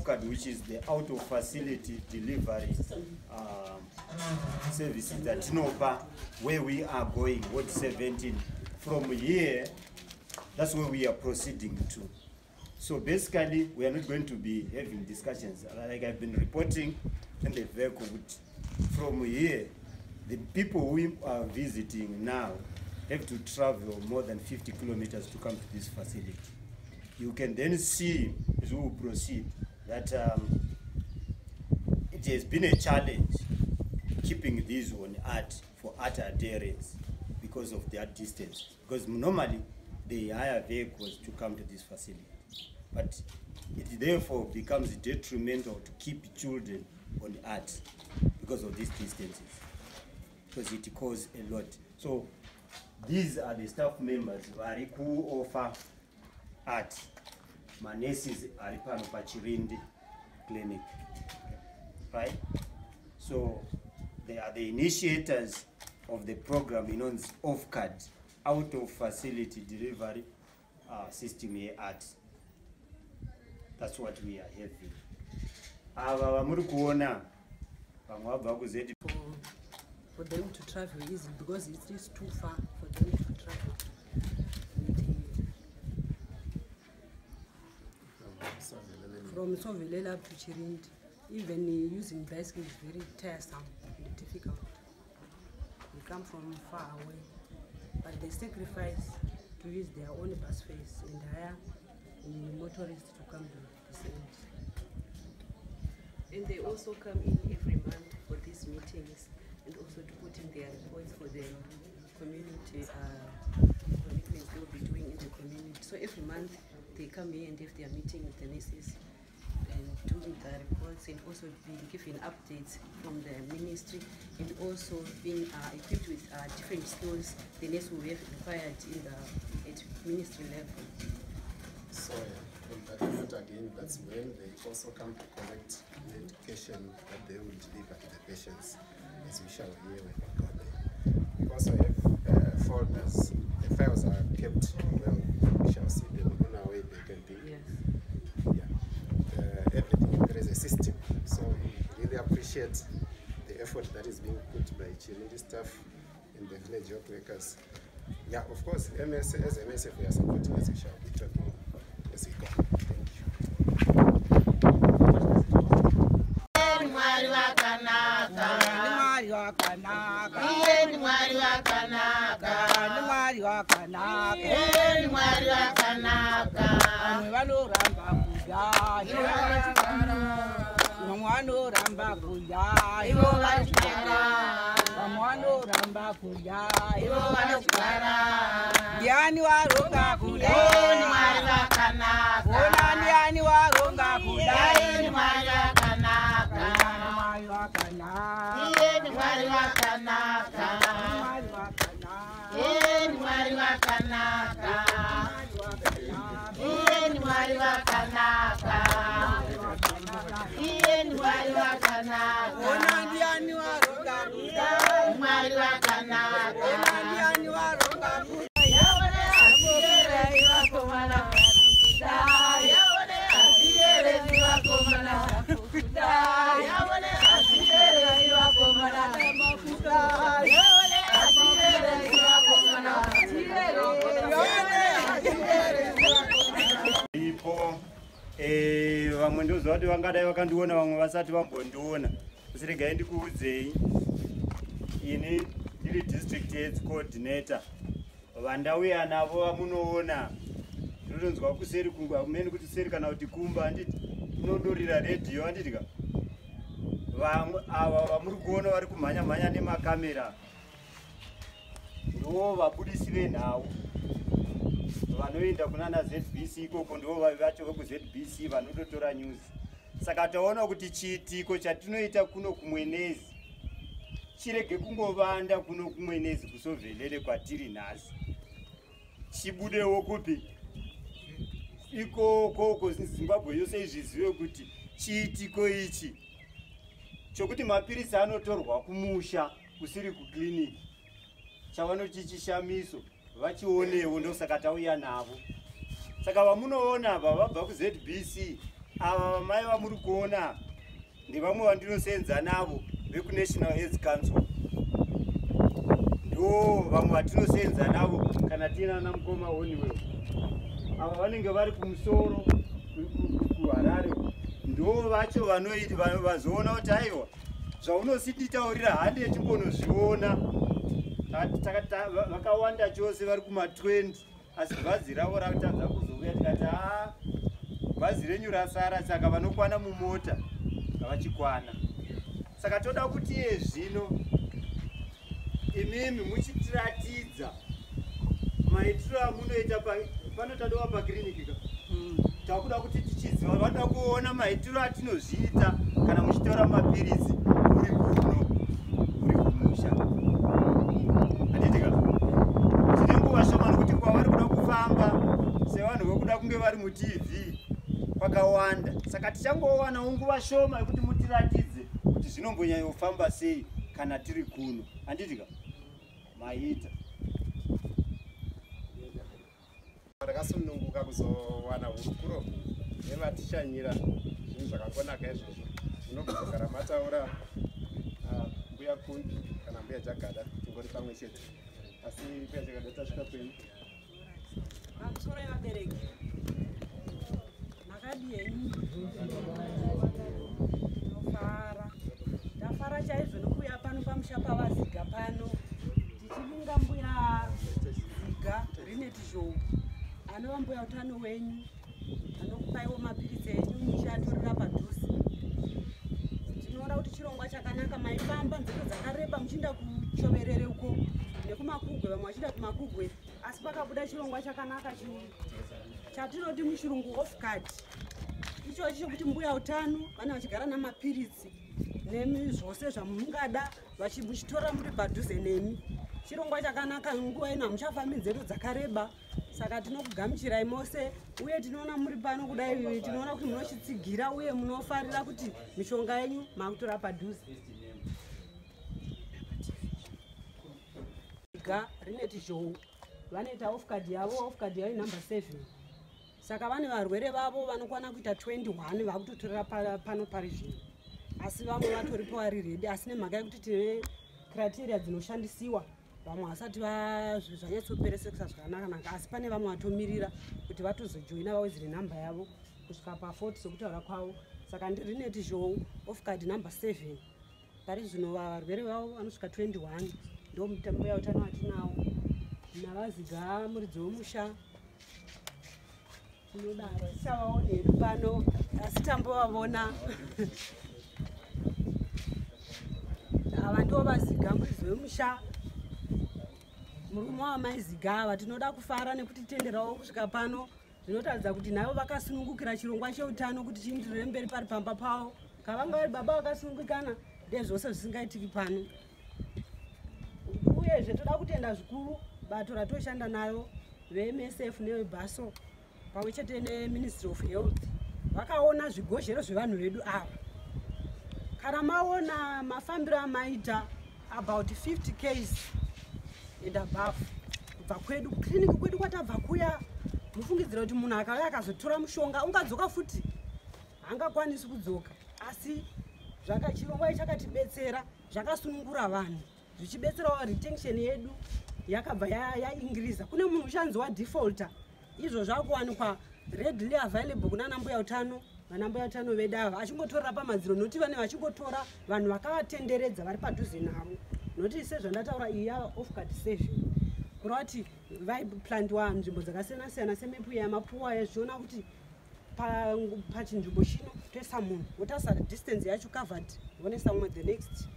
OFCAD, which is the out of facility delivery services dzatinopa where we are going, Ward 17. From here, that's where we are proceeding to. So basically, we are not going to be having discussions. Like I've been reporting in the vehicle, from here, the people we are visiting now have to travel more than 50 kilometers to come to this facility. You can then see, as we will proceed, that it has been a challenge keeping these on ART for ART adherence because of their distance. Because normally they hire vehicles to come to this facility. But it therefore becomes detrimental to keep children on ART because of these distances, because it costs a lot. So these are the staff members vari kuoffer ART, manurses ari pano paChirindi Clinic, right? So they are the initiators of the program inonzi OFCAD, out of facility delivery system yeART. That's what we are having. Ava vamuri kuona, vamwe vabva kuZ For them to travel easily, because it is too far for them to travel. And from Sovelela up to Chirindi, even using bicycle is very tiresome and difficult. We come from far away, but they sacrifice to use their own bus fares and hire motorists to come to this end. And they also come in every month for these meetings and also to put in their reports for the community commitments they will be doing in the community. So every month they come here and have their meeting with the nurses and doing the reports and also being given updates from the ministry and also being equipped with different skills the nurse will have required in the at ministry level. So on that note again, that's when they also come to collect medication that they will deliver to the patients, as we shall hear when we go there. We also have folders. The files are kept well. We shall see them on our way back and think. Yes. Yeah. Everything, there is a system. So we really appreciate the effort that is being put by Chirindi staff and the village health workers. Yeah, of course, MS, as MSF, we are supporting, as we shall be talking as we go. Thank you. Mwari wakanaka, Mwari wakanaka, Mwari wakanaka, Mwari wakanaka, Mwari wakanaka. Vamwe vanoramba kudya, vamwe vanoramba kudya, ivo vachigara, vamwe vanoramba kudya, ivo vachigara. Ndiani waronga kudai? Mwari wakanaka. Ona ndiani waronga kudai? Mwari wakanaka. Mwari wakanaka. Mwari wakanaka. Mwari wakanaka. Mwari wakanaka. Mwari wakanaka. Ona ndiani waronga kudai? Mwari wakanaka. Ona ndiani waronga kudai? Ipo vamwe ndoziva kuti vangadai vakandiona, vamwe vasati vambondiona, asi regai ndikuudzei, ini ndiri district AIDS coordinator. Vandauya navo vamunoona, ndinotonzwa kuseri kumene kuti seri kana kuti kumba, handiti kunondorira redhiyo, handiti ka? Vamwe ava vamuri kuona vari kumhanya mhanya nemakamera ndo vabudisi venhau vanoenda kunana ZBC ikoko, ndo vacho vekuZBC vanototora news. Saka taona kuti chiitiko chatinoita kuno kuMwenezi chirege kungovanda kuno kuMwenezi kuSovelele kwatiri nhasi, chibudewo kupi ikoko Zimbabwe yose izvizive kuti chiitiko ichi chokuti mapirisi anotorwa kumusha kusiri kukliniki chavanoti chishamiso vachionewo. Ndosaka tauya navo. Saka vamunoona ava vabva kuZBC. Ava vamai vamuri kuona ndevamwe vandinosenza navo vekuNational AIDS Council, ndo vamwe vatinosenza navo kana tiina mukoma Oniwe. Ava vanenge vari kumusoro kuHarare, ndo vacho vanoita vazoona kuti aiwa, zvaunosititaurira hande timbonozviona. Vakawanda chose, vari kuma20, asi bhazi ravo ratadza kuzouya. Tikati haa, bhazi renyu rasara, saka vanokwana mumota ngavachikwana. Saka toda kuti iye zvino imimi muchitiratidza maitiro amunoita pano. Tadova pakiriniki ka, takuda kuti tichiziva, vanoda kuona maitiro atinozviita kana muchitora mapiritsi muri kuno, muri kumusha, handitika? Tine nguva shoma nokuti kwavari kuda kufamba sevanhu vekuda kunge vari muTV kwakawanda, saka tichangowanawo nguva shoma yekuti mutiratidze kuti zvinombonyanyofamba sei kana tiri kuno, handitika? Maita. Ndakasununguka kuzowana hurukuro nevatishanyira. Zvinhu zvakangonaka izvozvo. Munogozogara mataura, mbuya Kumbi kana mbuya Jagada, tingori pamwe chete. Asi mbuya Jagada, tasvika kwenyu. Pamusoro yevabereki, makadi henyu? Tinofara, tafara chaizvo nokuuya pano pamusha paVaZiga pano, tichivinga mbuya Ziga Rineti Zhou, anova mbuya utano wenyu, anokupaiwo mapiritsi enyu muchiatorera padhuze. Tinoona kuti chirongwa chakanaka. Maifamba nzendo dzakareba muchiinda kuChoverere uko nekuMakugwe, vamwe vachiinda kuMakugwe, asi pakabuda chirongwa chakanaka chatinoti muchirungu off card, ichochi chokuti mbuya utano vane vachigara namapiritsi nezvose zvamungada muchitora muri padhuze nemi. Chirongwa chakanaka. Nguva ino hamuchafambi nzendo dzakareba, saka tinokugamuchirai mose. Uye tinoona muri pano kudai, tinoona kuti munochitsigira uye munofarira kuti mishonga yenyu makutora padhuze. Ga Rineti Zhou vanoita off card yavo, off card yavo inumber 7. Saka vane varwere vavo vanokwana kuita 21 vakutotorera pano pari zvino, asi vamwe vatoripo vari ready, asi nemhaka yekuti tine criteria dzinoshandisiwa, vamwe vasati zvanyatsoperesekesa zvakanaka-naka, asi pane vamwe vatomirira kuti vatozojoina vawedzere nhamba yavo kusvika pa40 sokutaura kwavo. Saka ndiRineti Zhou, off card number 7. Pari zvino varwere vavo vanosvika 21. Ndo mutambo yautano watinawo navaZiga, muridzi wemusha. Tinodaro tichavaona hedu pano, asi tambovavona. Ava ndivo vaZiga, muridzi wemusha, murume wamaiZiga ava. Tinoda kufara nekuti tenderawo kusvika pano. Zvinotaridza kuti navo vakasunungukira chirongwa cheutano kuti chiindirire mberi pari pamba pavo. Kavanga vari baba vakasunungukana, ndezvose zvisingaitiki pano. Uyezve toda kutenda zvikuru bato ratoshanda nayo, veMSF neveBASO pamwe chete neMinistry of Health. Vakaona zvigozhero zvevanhu vedu ava. Kana maona mafambiro amaita, about 50 Ks and above kubva kwedu kliniki kwedu kwatabva kuya, mufungidzira kuti munhu akauya akazotora mushonga ungadzoka futi? Haangakwanisi kudzoka. Asi chirongwa ichi chakatibetsera, zvakasunungura vanhu, zvichibetserawo retention yedu yakabva yaingiriza. Kune munhu uchanzi wadefaulta, izvo zvakuwanikwa readily available kuna mbuya utano. Vana mbuya utano vedu ava achingotorera pamadziro, nokuti vane vachingotora vanhu vakavatenderedza vari padhuze navo, nokuti sezvandataura, iyi yava off card 7, kureva kuti vaiplantiwa nzvimbo dzakasiyana siyana semepu yamapuwa, zvichiona kuti pachinzvimbo chino toisa munhu, wotarisa distance yacho covered, vonoisa umwe the next.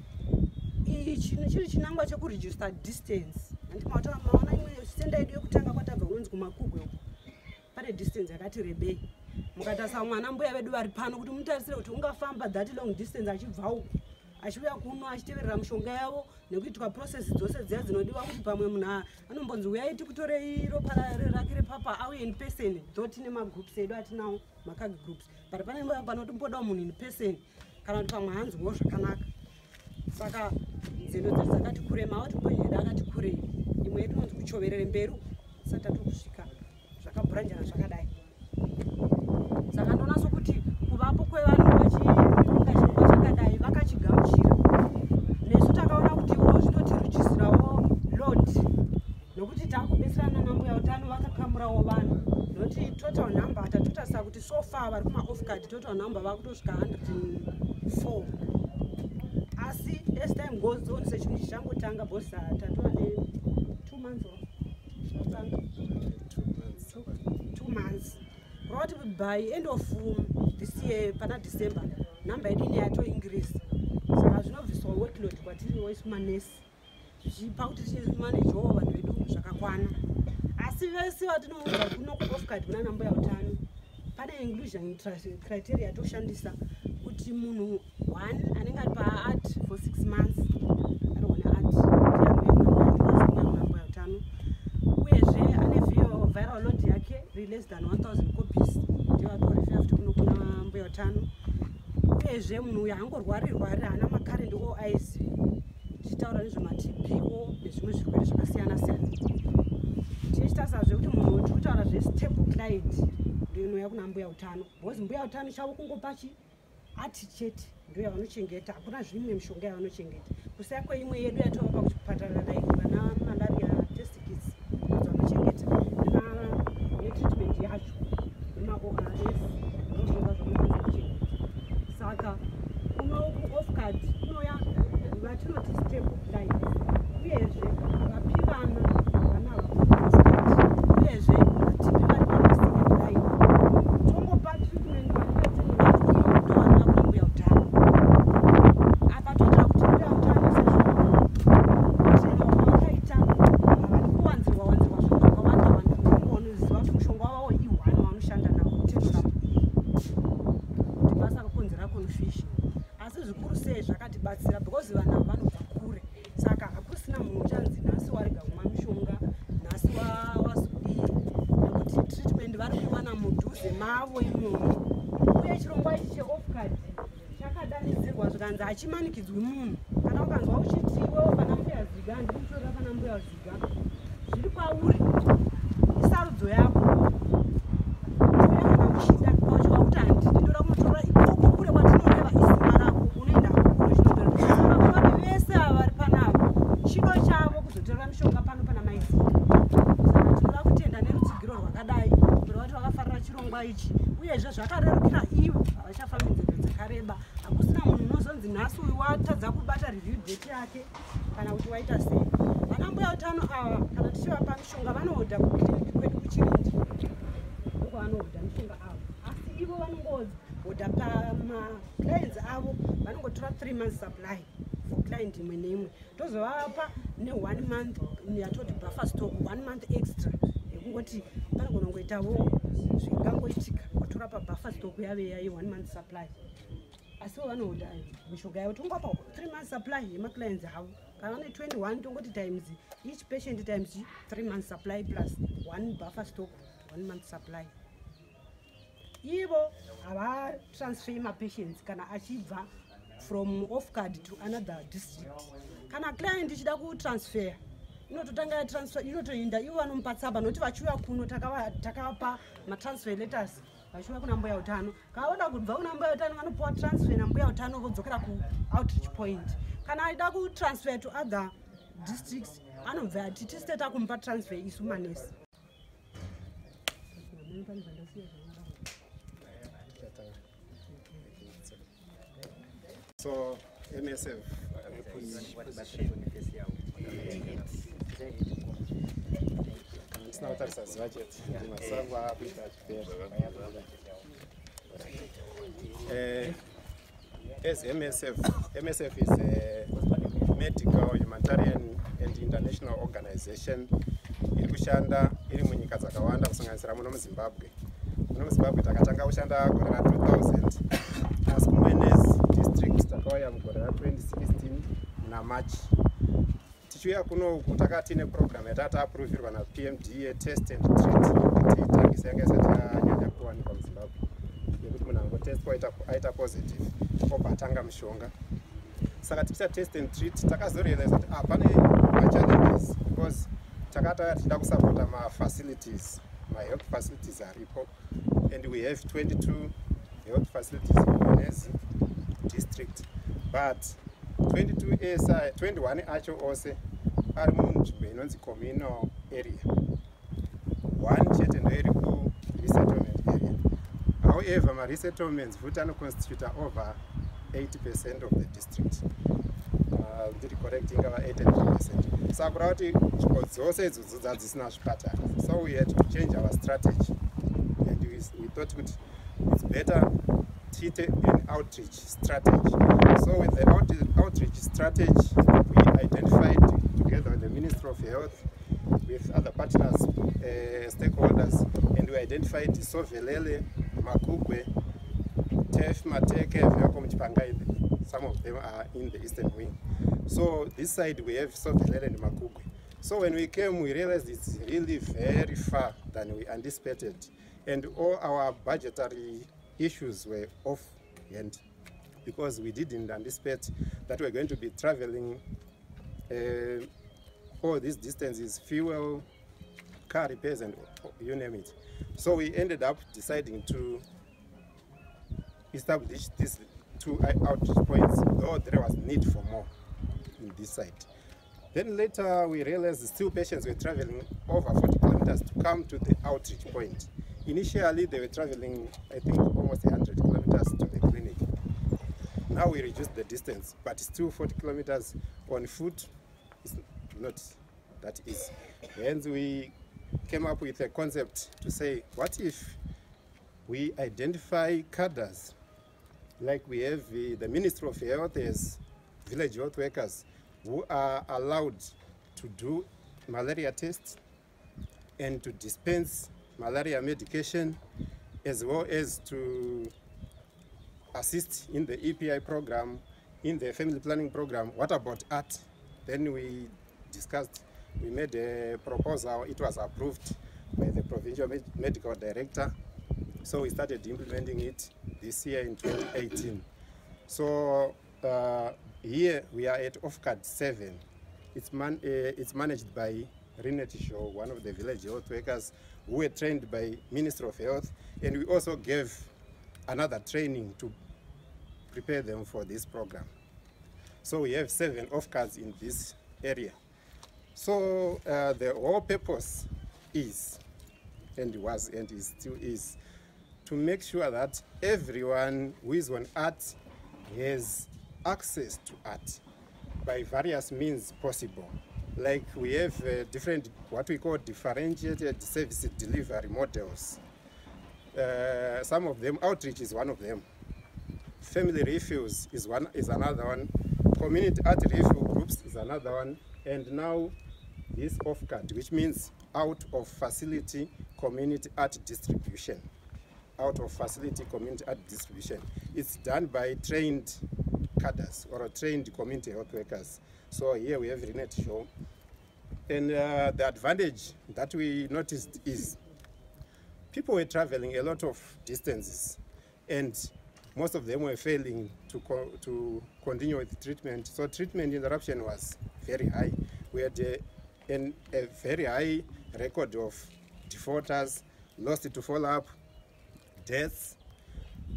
Iyi chiri chinangwa chekureducer distance. Handiti maona maona imwe senda yedu yekutanga kwatabva kunonzi kuMakugwe uko, pane distance yakati rebei. Mukatarisa mwana mbuya vedu vari pano, kuti mutarisire kuti ungafamba that long distance achibva uko achiuya kuno achiteverera mushonga yavo nekuitwa process dzose dziya dzinodiwa, kuti pamwe munhu anombonzi uyai tikutorei ropa rake repapa, auye in person, though tine magroups edu atinawo, macag groups, but pane panotombodawo munhu in person, kana kuti pamwe hanzwiwo zvakanaka. Saka nzendo dzedu dzakati kure, maoutpoint edu akati kurei. Imwe yedu inonzi kuChoverere mberi uku, tisati tatokusvika, zvakabhuranjana zvakadai. Saka ndoona sokuti kuva Kuvapo kwevanhu vachiringa chirongwa chakadai, vakachigamuchira. Nesu takaona kuti iwo zvinotireducirawo load, nokuti takubetserana nambuya utano, vakakamurawo vanhu, nokuti total number tatotarisa kuti so far vari kumaOFCART, total number vakutosvika 104. Asi as time goes on, sechinhu chichangotanga, because tatova ne2 months or tatanga, 2 months, kureva kuti by end of this year, pana December, number yedu ine yatoincrease. Saka zvinobviswa workload kwatiriwo isu manesi, zvichipa kuti timanagewo vanhu vedu zvakakwana. Asi vese vatinoudza kuno kuOFCART kuna nambuya utano, pane inclusion criteria yatoshandisa kuti munhu one anenge ari paART for 6 months, ari on ART, nambuya utano, uyezve ane viral load yake iri less than 1000 copies, ndiyo atorefer futi kuno kuna mbuya utano. Uyezve munhu uyu haangorwari rwari, haana macurrent OIs, tichitaura nezvemaTBo nezvimwe zvirwere zvakasiyana siyana. Tichitarisa zvekuti munhu, tiri kutaura zvestable client, ndoinouya kuna mbuya utano, because mbuya utano chavo kungopa chi ART chete, ndo yavanochengeta. Hakuna zvimwe mishonga yavanochengeta kusaya kweimwe yedu yatovapa kuchipatara, like vana malaria test kits, dzavanochengeta netreatment yacho nemaORS, ndozvonga zvavanokwanisa kuchengeta. Saka kuno kuOFCART kunoya vatinoti stable client, uyezve vapi vana vanavo OFCART, uyezve vatipi vari pamasecond line, tongopa treatment vari patenant. Iyo ndo vanoya kuna mbuya utano. Apa toitira kuti mbuya utano, sezvo kutrainwa kwavakaita, havadi kuwanzirwa wanzirwa zvinhu zvakawanda wanda. Unongonoziva kuti mushonga wavo i1 wavanoshanda nawo, Tenofovir, kuti vasakonzera confusion. Asi zvikuru sei zvakatibatsira, because vanhu ava vanobva kure, saka hakusina munhu uchanzi nhasi warega kumwa mishonga, nhasi wazodii, nekuti treatment vari kuiwana mudhuze mavo imomo. Uye chirongwa ichi cheOFCART chakadanidzirwa zvikanzi hachimanikidzwi munhu. Kana ukanzwa uchiti iwewo pana mbuya Ziga, handiri kutorera pana mbuya Ziga, zviri kwauri, isarudzo yako. Uya kana uchida, uchiwa kuti handidi, ndoda kunotora ikoko kure kwatinoreva, isimba rako, unoenda unochinotora. Saka kunoti vese ava vari panapa, chido chavo kuzotorera mishonga pano pana Maizika. Saka tinoda kutenda nerutsigiro rwakadai, kureva kuti vakafarira chirongwa ichi. Uyezve zvakarerukira ivo, havachafambi nzendo dzakareba. Hakusina munhu unozonzi nhasi uyu watadza kubata review date yake kana kuti waita sei. Vana mbuya utano ava, kana tichivapa mishonga, vanohodha kukliniki kwedu kuChirindi, ndokwavanohodha mishonga avo. Asi ivo vanongohodha pamaclients avo, vanongotora 3 months supply for client imwe neimwe, tozovapa ne1 month yatoti buffer stock, one month extra, yekungoti panogona kungoitawo zvingangoitika, watora pabuffer stock yave yaye one month supply. Asiwo vanohodha mishonga yavo, tongopa 3 months supply yemaclients avo. Kana vane 21, tongoti times each patient times 3 months supply plus one buffer stock, one month supply. Ivo havatransfer mapatients kana achibva from OFCART to another district. Kana client ichida kutransfer, inototanga yatransfer, inotoinda, ivo vanomupa tsamba, nokuti vachiuya kuno takavapa matransfer letters vachiuya kuna mbuya utano. Kana voda kubva kuna mbuya utano, vanopiwa transfer nambuya utano, vodzokera kuoutreach point. Kana aida kutransfer to other districts, anobva ati tisite takumupa transfer isu manesi. Pane zvandasiya zvakadaro. Tichataura. So MSF Position yavo. Kana ndisina kutarisa zuva chete, masango akuita achipera. As MSF, MSF is a medical, humanitarian and international organization iri kushanda iri munyika dzakawanda, kusanganisira muno muZimbabwe. Muno muZimbabwe takatanga kushanda gore ra2000, asi kuMwenezi District takauya mugore ra2016 muna March. Tichiuya kunoku takati tine program yatati taaprovirwa naPMD yetest and treat kuti tiitangise. Yanga isati yanyanya kuwanikwa muZimbabwe, yekuti munhu angotestwa aita positive, obva atanga mushonga. Saka tichiita test and treat, takazorealize kuti pane machallenges, because takatauya tichida kusapota mafacilities, mahealth facilities aripo, and we have 22 health facilities in Mwenezi district, but 22 ese, 21 acho ose ari munzvimbo inonzi communal area. One chete ndo iri kuresettlement area. However, maresettlements futi anoconstituta over 80% of the district. Ndiri correct, ingava 83%. Saka kureva kuti nzvimbo dzose idzodzo dzadzisina zvipatara. So we had to change our strategy and we thought kuti it's better tiite an outreach strategy. So with the outreach strategy, we identified together with the Ministry of Health, with other partners, stakeholders, and we identified Sovelele, Makugwe, Tef, Mateke, Welkom Chipangai. Some of them are in the eastern wing. So this side we have Sovelele and Makugwe. So when we came, we realized it's really very far than we anticipated. And all our budgetary issues were off hand because we didn't anticipate that we're going to be traveling all these distances, fuel, car repairs, and you name it. So we ended up deciding to establish these two outreach points, though there was need for more in this side. Then later we realized still patients were traveling over 40 kilometers to come to the outreach point. Initially they were traveling, I think, almost 100 kilometers to the clinic. Now we reduced the distance, but still 40 kilometers on foot is not that easy. Hence we came up with a concept to say, what if we identify cadres, like we have the Ministry of Health as village health workers who are allowed to do malaria tests and to dispense malaria medication, as well as to assist in the EPI program, in the family planning program. What about art? Then we discussed, we made a proposal, it was approved by the provincial medical director. So we started implementing it this year in 2018. So here we are at OFCAD 7. It's managed by Rinet Shaw, one of the village health workers who were trained by Ministry of Health, and we also gave another training to prepare them for this program. So we have 7 OFCADs in this area. So the whole purpose is, and was, and is still is, to make sure that everyone who is on art has access to art by various means possible. Like we have different, what we call differentiated service delivery models. Some of them, outreach is one of them. Family refills is another one. Community art refill groups is another one. And now this OFCAD, which means out of facility community art distribution. Out of facility community art distribution. It's done by trained cadres or trained community health workers. So here we have Rinet Shaw. And the advantage that we noticed is people were traveling a lot of distances, and most of them were failing to continue with treatment. So treatment interruption was very high. We had a very high record of defaulters, lost to follow-up, deaths.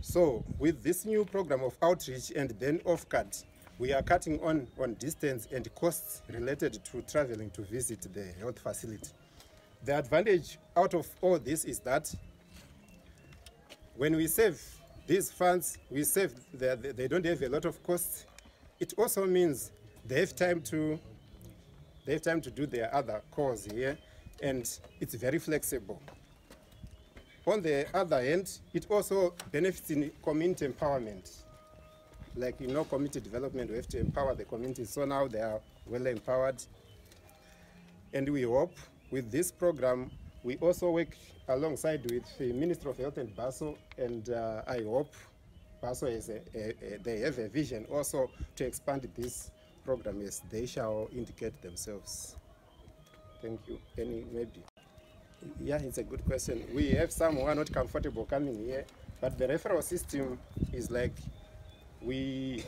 So with this new program of outreach and then OFCAD, we are cutting on distance and costs related to traveling to visit the health facility. The advantage out of all this is that when we save these funds, we save, they don't have a lot of costs. It also means they have time to do their other calls here, and it's very flexible. On the other hand, it also benefits in community empowerment. Like, you know, community development, we have to empower the community. So now they are well empowered. And we hope with this program, we also work alongside with the Ministry of Health and BASO, and I hope BASO is they have a vision also to expand this program as they shall indicate themselves. Thank you. Any, maybe? Yeah, it's a good question. We have some who are not comfortable coming here, but the referral system is like we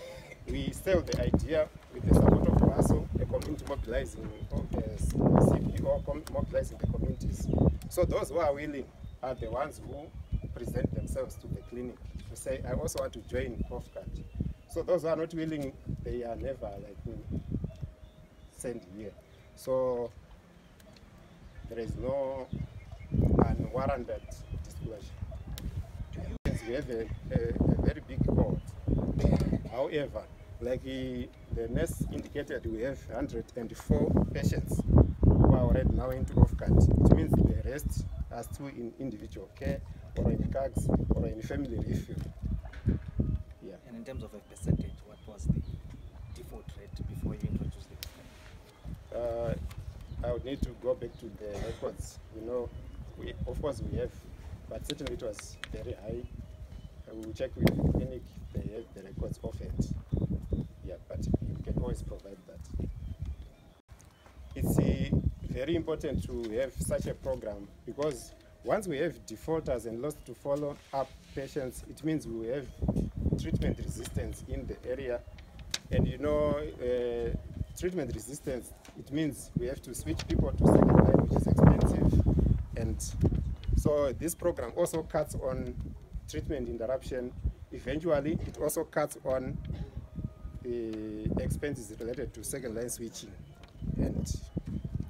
sell the idea with the support of BASO, the community mobilizing, CPO mobilizing the communities. So those who are willing are the ones who present themselves to the clinic. to say, I also want to join OFCAT. So those who are not willing, they are never like sent here. So there is no unwarranted disclosure. We have a very big cohort. However, like the nurse indicated, we have 104 patients who are already now into OFCAT. It means the rest are still in individual care or in CAGs or in family refuge. Yeah. And in terms of a percentage, what was the default rate before you introduced the OFCAT? I would need to go back to the records. You know, of course we have, but certainly it was very high. We will check with the clinic, they have the records of it. Yeah, but you can always provide that. It's very important to have such a program because once we have defaulters and lost to follow up patients, it means we have treatment resistance in the area. And you know, treatment resistance, it means we have to switch people to second line, which is expensive. And so this program also cuts on treatment interruption. Eventually, it also cuts on the expenses related to second line switching and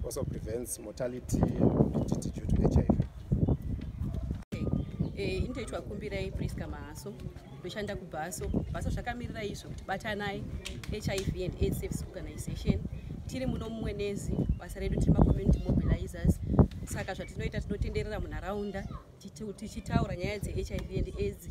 also prevents mortality and morbidity due to HIV. Inoitwa Kumbirai Priska Mahaso, ndoshanda kuBASO. BASO zvakamirira izvo kuti batanai HIV and AIDS Service Organization. Tiri muno muMwenezi, basa redu tiri macommunity mobilizers. Saka zvatinoita tinotenderera munharaunda tichitaura nyaya dzeHIV and AIDS,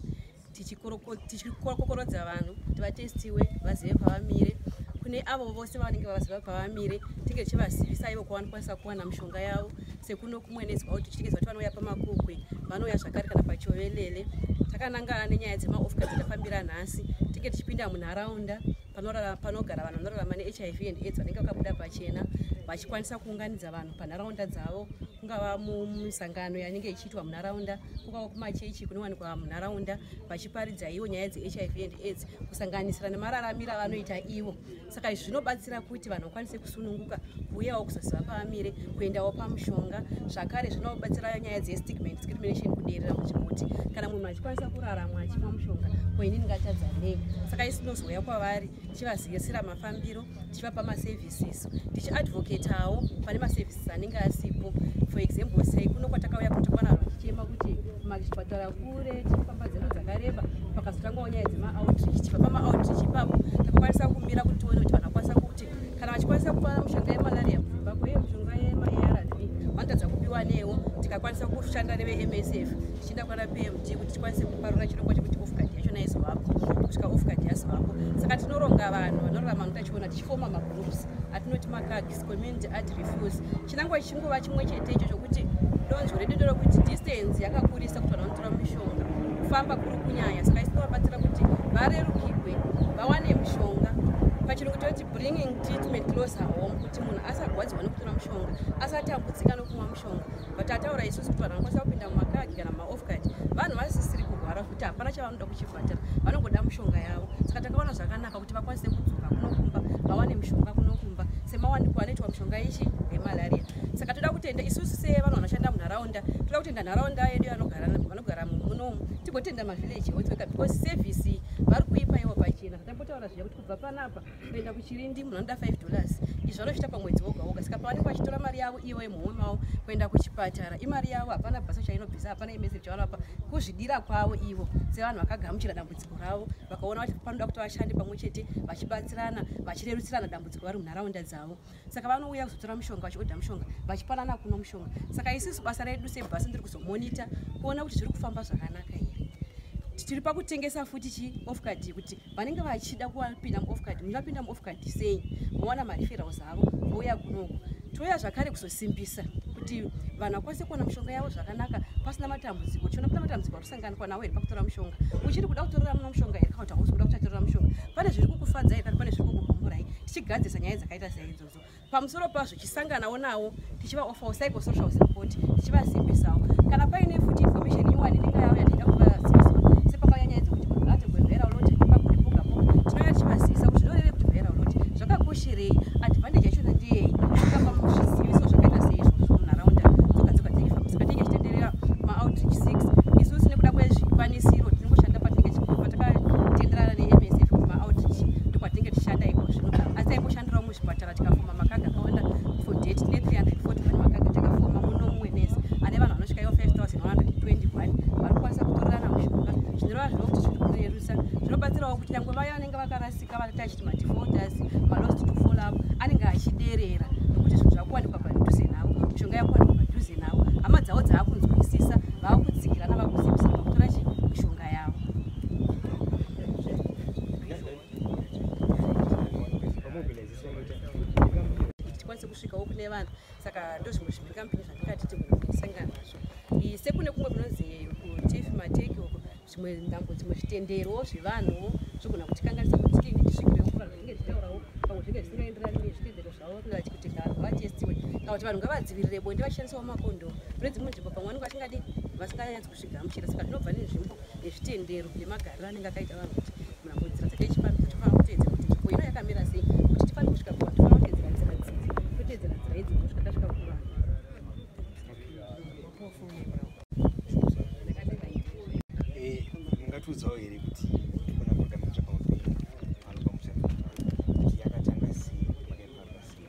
tichikokorodza vanhu kuti vatestiwe vazive pavamire. Kune avo vose vanenge vaziva pavamire, tinge tichivazivisa ivo kwavanokwanisa kuwana mishonga yavo. Sekuno kuMwenezi kwavo tichitekeza kuti vanouya paMakukwe, vanouya zvakare kana paChovelele. Takanangana nenyaya dzemaOFCAT dzatafambira nhasi, tinge tichipinda munharaunda panogara vanhu vanorarama neHIV and AIDS vanenge vakabuda pachena, vachikwanisa kuunganidza vanhu panharaunda dzavo, kungava mumisangano yanenge ichiitwa munharaunda, kungava kumachechi kunowanikwa munharaunda, vachiparidza ivo nyaya dzeHIV and AIDS, kusanganisira nemararamiro avanoita ivo. Saka izvi zvinobatsira kuti vanhu vakwanise kusununguka kuuyawo kuzoziva pavamire, kuendawo pamushonga. Zvakare zvinobatsira nyaya dzestigma and discrimination kuderera muchikuti kana munhu achikwanisa kurarama achimwa mushonga, ko ini ndingatadza nei? Saka isu tinozouya kwavari tichivazivisira mafambiro, tichivapa maservices, tichiadvocatawo pane maservices anenge asipo. For example, sei kuno kwatakauya kuti kwana vanhu vachichema kuti kumachipatara kure, tichifamba nzendo dzakareba, pakazotangawo nyaya dzemaoutreach. Tichibva pamaoutreach ipapo takakwanisa kumira kuti tione kuti vanhu vakwanisa kuti kana vachikwanisa kupa mishonga yemalaria muZimbabwe uye mishonga yemaARV vanotadza kupiwa newo. Tikakwanisa kushanda neveMSF tichienda kwana PMD kuti tikwanise kuparura chirongwa chekuti OFCAT yachona izovapo kusvika OFCAT yazovapo. Saka tinoronga vanhu vanorarama noutachiona tichifoma magroups atinoti maCAGs, community art refuse. Chinangwa chingova chimwe chete icho chokuti donzvo redu nderekuti distance yakakurisa kuti vanhu vanotora mishonga, kufamba kuri kunyanya. Saka isu tinovabatsira kuti varerukirwe vawane mishonga. Pachirungu toti bringing treatment closer home, kuti munhu asarwadziwa nekutora mushonga, asatambudzika nokumwa mushonga. But ataura isusu kuti vanhu vanokwanisa kupinda mumaCAG kana mumaOFCAT, vanhu vasisiri kurwara kuti hapana chavanoda kuchipatara, vanongoda mishonga yavo. Saka takaona zvakanaka kuti vakwanise kudzoka kunokumba vawane mishonga kunokumba semawanikwa anoitwa mishonga ichi yemalaria. Saka toda kutenda isusu sevanhu vanoshanda munharaunda, toda kutenda nharaunda yedu vanogara munomu, tigotenda mavillage health worker because service vari kuipa ivo pachena. Zvatambotaura zviya kuti kubva panapa kuenda kuChirindi munhu anoda $5, izvi vanozviita pamwedzi woga woga. Saka pavanenge vachitora mari yavo ivo yemuhomwe mavo kuenda kuchipatara, imari yavo, hapana bhasa chainobvisa, hapana MSF chavanapa, kuzvidira kwavo ivo sevanhu vakagamuchira dambudziko ravo, vakaona kuti panoda kuti vashande pamwe chete vachibatsirana, vachirerutsirana dambudziko vari munharaunda dzavo. Saka vanouya kuzotora mushonga, vachiodha mushonga, vachipanana kuno mushonga. Saka isusu basa redu sebhasi ndiri kuzomonita kuona kuti zviri kufamba zvakanaka here. Tiri pakutengesa futi chi OFCAT kuti vanenge vachida kupinda muOFCAT, mungapinda muOFCAT sei, mowana mareferrals avo vouya kunoku. Touya zvakare kuzosimbisa kuti vanhu vakwanise kuwana mishonga yavo zvakanaka pasina matambudziko. Tichiona pana matambudziko ari kusanganikwa nawo here pakutora mushonga, uchiri kuda kutorera muno mushonga here kana kuti hausi kuda kuchatorera mushonga, pane zviri kukufadza here kana pane zviri kukugumburai, tichigadzirisa nyaya dzakaita saidzodzo. Pamusoro pazvo tichisanganawo nawo tichivaofawo psychosocial support, tichivasimbisawo. Kana paine futi information iwani inenge yauya tichida kuvazivisa, sepakauya nyaya dzekuti munhu ategwe viral load pagore poga poga, tinouya tichivazivisa kuti zvinoreve kuti viral load zvakakosherei, advantage yachona ndeyei, tikapa zviziviso zvakaita seizvozvo munharaunda dzoga dzoga dzeifamba. Saka tinenge tichitenderera maoutreach 6 isusu nekuda kwezvikwanisiro tinongoshanda patinenge Zvinobatsirawo kuti nyangwe vaya vanenge vakarasika vatachiti madefaulters, malost to follow up anenge achiderera, nokuti zvinhu zvakuwanikwa padhuze navo, mishonga yakuwanikwa padhuze navo, hama dzavo dzaakunzwisisa, vaakutsigirana, vakuzivisana pakutora mishonga yavo. Kuti tikwanise kusvikawo kune vanhu. Saka ndozvimwe zvimhingamupinyi zvandingati tigona nazvo. Sekune kumwe kunonzi kuTF Mateki uko, zvimwe ndambo dzimwe zvitendero zvevanhu zvogona kutikanganisa kuti tidini tisvikirewo kuvanhu vanenge tichitaurawo, pamwe zvinenge zvisingaenderani nezvitendero zvavo, kuti vanhu ngavatestiwe kana kuti vanhu ngavadzivirire bonde vachishandisawo makondomu. Kune dzimwe nzvimbo pamwe vanenge vasingadi, vasinganyatsi kuzvigamuchira. Saka zvinobva nenzvimbo nezvitendero nemagariro anenge akaita vanhu, kuti munhambo nzira dzataichifambisa tofanira kuteedzera kuti nzvimbo ino yakamira sei, kuti tifanire kusvika kuvanhu tofanira kuteedzera nzira dzidzi, toteedzera nzira idzi kusvika tasvika kuvanhu. Mungatiudzawo here kuti kuna program yatsvaka upenyu pano pamusha kuti yakatanga sei, makaifamba sei?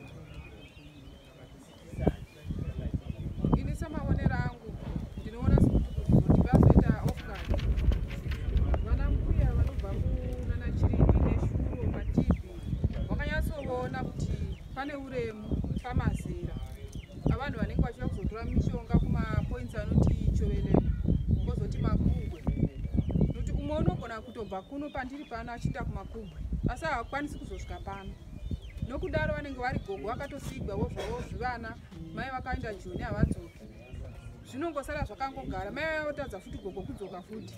Ini semaonero angu ndinoona sekuti kuzoti vazoita OFCART, vana mbuya vanobva kunana Chirindi neShuro maTB vakanyatsoona kuti pane uremu pamazera avanhu vanenge vachiuya kuzotora mishonga kumapoints anoti Chovelele, kozoti Makungwe, nokuti umwe unogona kutobva kuno pandiri pano achienda kuMakungwe, asi haakwanisi kuzosvika pano. Nokudaro vanenge vari gogo vakatosigwawo zvavo zvivana, mai vakaenda Joni havadzoki, zvinongosara zvakangogara, mai votadza futi gogo kudzoka futi.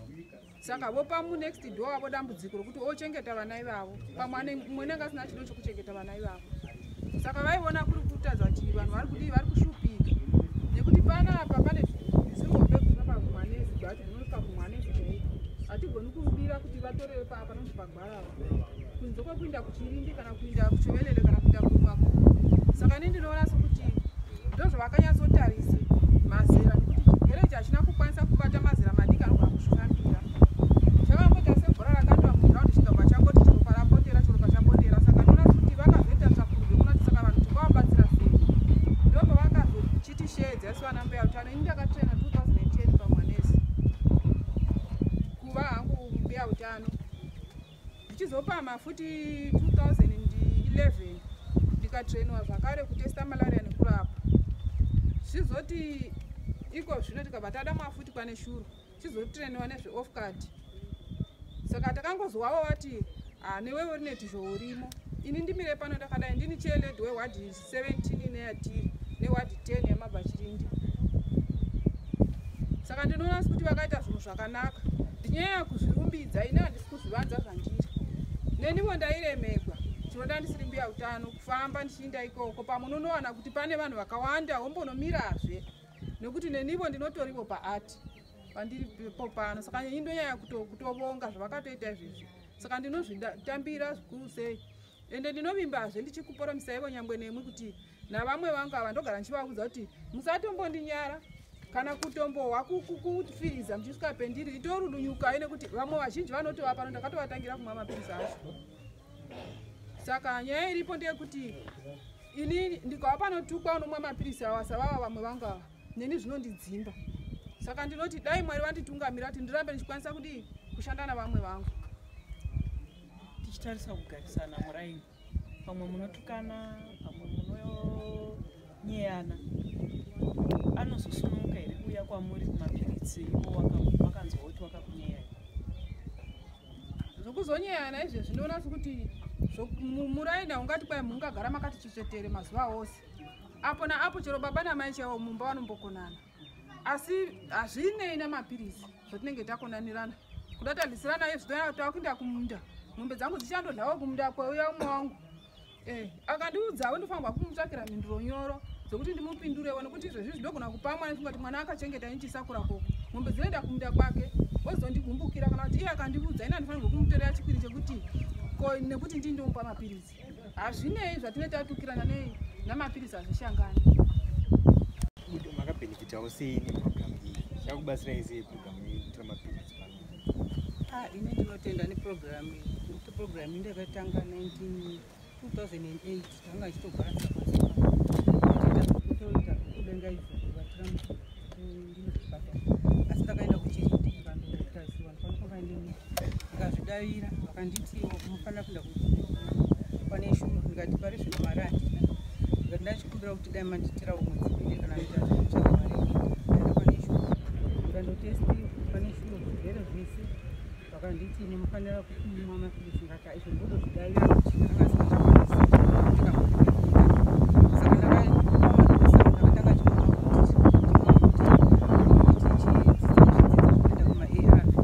Saka vopa munext door avo dambudziko rokuti ochengeta vana ivavo, pamwe mumwe anenge asina chido chokuchengeta vana ivavo. Saka vaiona kuri kutadza kuti vanhu vari kudii, vari kushupika, nekuti panapa pane zirombe kubva paMwanezi gwacho rinosvika kuMwanezi chaiko, hatigoni kubira kuti vatore panonzi pagwarava kunze kwekuinda kuChirindi kana kuinda kuChovelele kana kuinda kuMakuku. Saka ini ndinoona sekuti ndozvavakanyatsotarisa mazera, nekuti chirwere ichi hachina kukwanisa kubata mazera madiki anogona kuzvifambira, chakangoita sebhora rakandwa mugiraundi chikabva changoti chiropa rapotera, chiropa chapotera. Saka ndinoona kuti vakazoita tsvakurudzo yekuona kuti saka vanhu tingavabatsira sei, ndopavakazochitisheedza isu vana mbuya utano. Ini ndakatraina 2010 paMwanezi kuva hangu mbuya utano, ndichizopama futi 2011 ndikatrainwa zvakare kutesta malaria nekurapa. Zvizoti iko zvino tikabva tadamwa futi kwane Shuro chizotrainwa nezveOFCART. Saka takangozwavo vati newewo rine tizho urimo. Ini ndimire pano ndakadai, ndini chairlady weward 17 neyatiri neward 10 yamabva Chirindi. Saka ndinoona sekuti vakaita zvinhu zvakanaka, ndinyanya kuzvirumbidza, ini handisi kuzvivanza zvandiri. Neniwo ndairemegwa, chinoda ndisiri mbuya utano kufamba ndichiinda ikoko, pamwe unonowana kuti pane vanhu vakawanda wombonomirazve, nekuti nenivo ndinotoriwo paati pandiripo pano. Saka ini ndonyanya kutovonga zvavakatoita izvezvi, saka ndinozvitambira zvikuru sei, ende ndinovimbazve ndichikuporomisaivo nyangwe nemwi kuti navamwe vangu ava ndogara ndichivaudza kuti musatombondinyara kana kutombohwa kufiriza muchisvika pendiri, itorudunyukai, nekuti vamwe vazhinji vanotova pano ndakatovatangira kumwa mapirisi acho. Saka nyaya iripo ndeyekuti ini ndikava panotukwa unomwa mapirisi awa savava vamwe vangu ava, neni zvinondidzimba. Saka ndinoti dai Mwari vanditungamira kuti ndirambe ndichikwanisa kudii kushanda navamwe vangu. Tichitarisa kugarisana muraini, pamwe munotukana, pamwe munonyeyana, anozosununguka here kuuya kwamuri kumapiritsi ivo wakanzwa kuti wakakunyeyai? Zvokuzonyeyana izvezvi ndinoona sekuti muraini haungati kwai mungagara makati chechetere mazuva ose, apo naapo chero baba namai chaivo mumba vanombokonana, asi hazvinei namapirisi zvatinenge takonanirana kuda tandisirana izvi. Takuinda kumunda, mombe dzangu dzichandodlawo kumunda kweuya umwe wangu akandiudzawo, ndofanirwa kumutsvakira mhinduro nyoro dzekuti ndimupindurewo, nekuti izvezvi zvinogona kupa mwana funga kuti mwana akachengeta nichisakura koko, mombe dzinoenda kumunda kwake ozondigumbukira, kana kuti iye akandiudza, ini handifanirwa kumutorera chikwiri chekuti ko nekuti ndii ndomupa mapirisi. Hazvinei zvatinenge tatukirana nei namapirisi, hazvishangani. Makabhenefitawo sei neprogram iyi? Chakubatsirai sei program iyi kutora mapirisi pano? Ini ndinotenda neprogram iyi, nekuti program iyi ndakatanga 19 2008, tanga ichitogara kutoita kudengaidza kubatira ndine zvipatara, asi ndakaenda kuChirindi. kutarisirwa, ndinofanira kufamba ndini. Ndikazvidavira, vakanditi munofanira kuenda pane Shuro. Ndikati pari zvino mari handina. Ndikati ndachikumbira kuti dai manditirawo mwedzi miviri kana mitatu nditsvage mari yekuenda. Ndaenda pane Shuro, ndikandotestiwa pane Shuro zvirwere zvese. Vakanditi munofanira kumwa mapiritsi. Ndikati izvo ndotozvidavira kuti ndakanga singachakwanisi kutenga mapiritsi. Saka ndakapiwa mapiritsi angu, ndakatanga chimwa kuti chidzidzo kuenda kuma-ARV.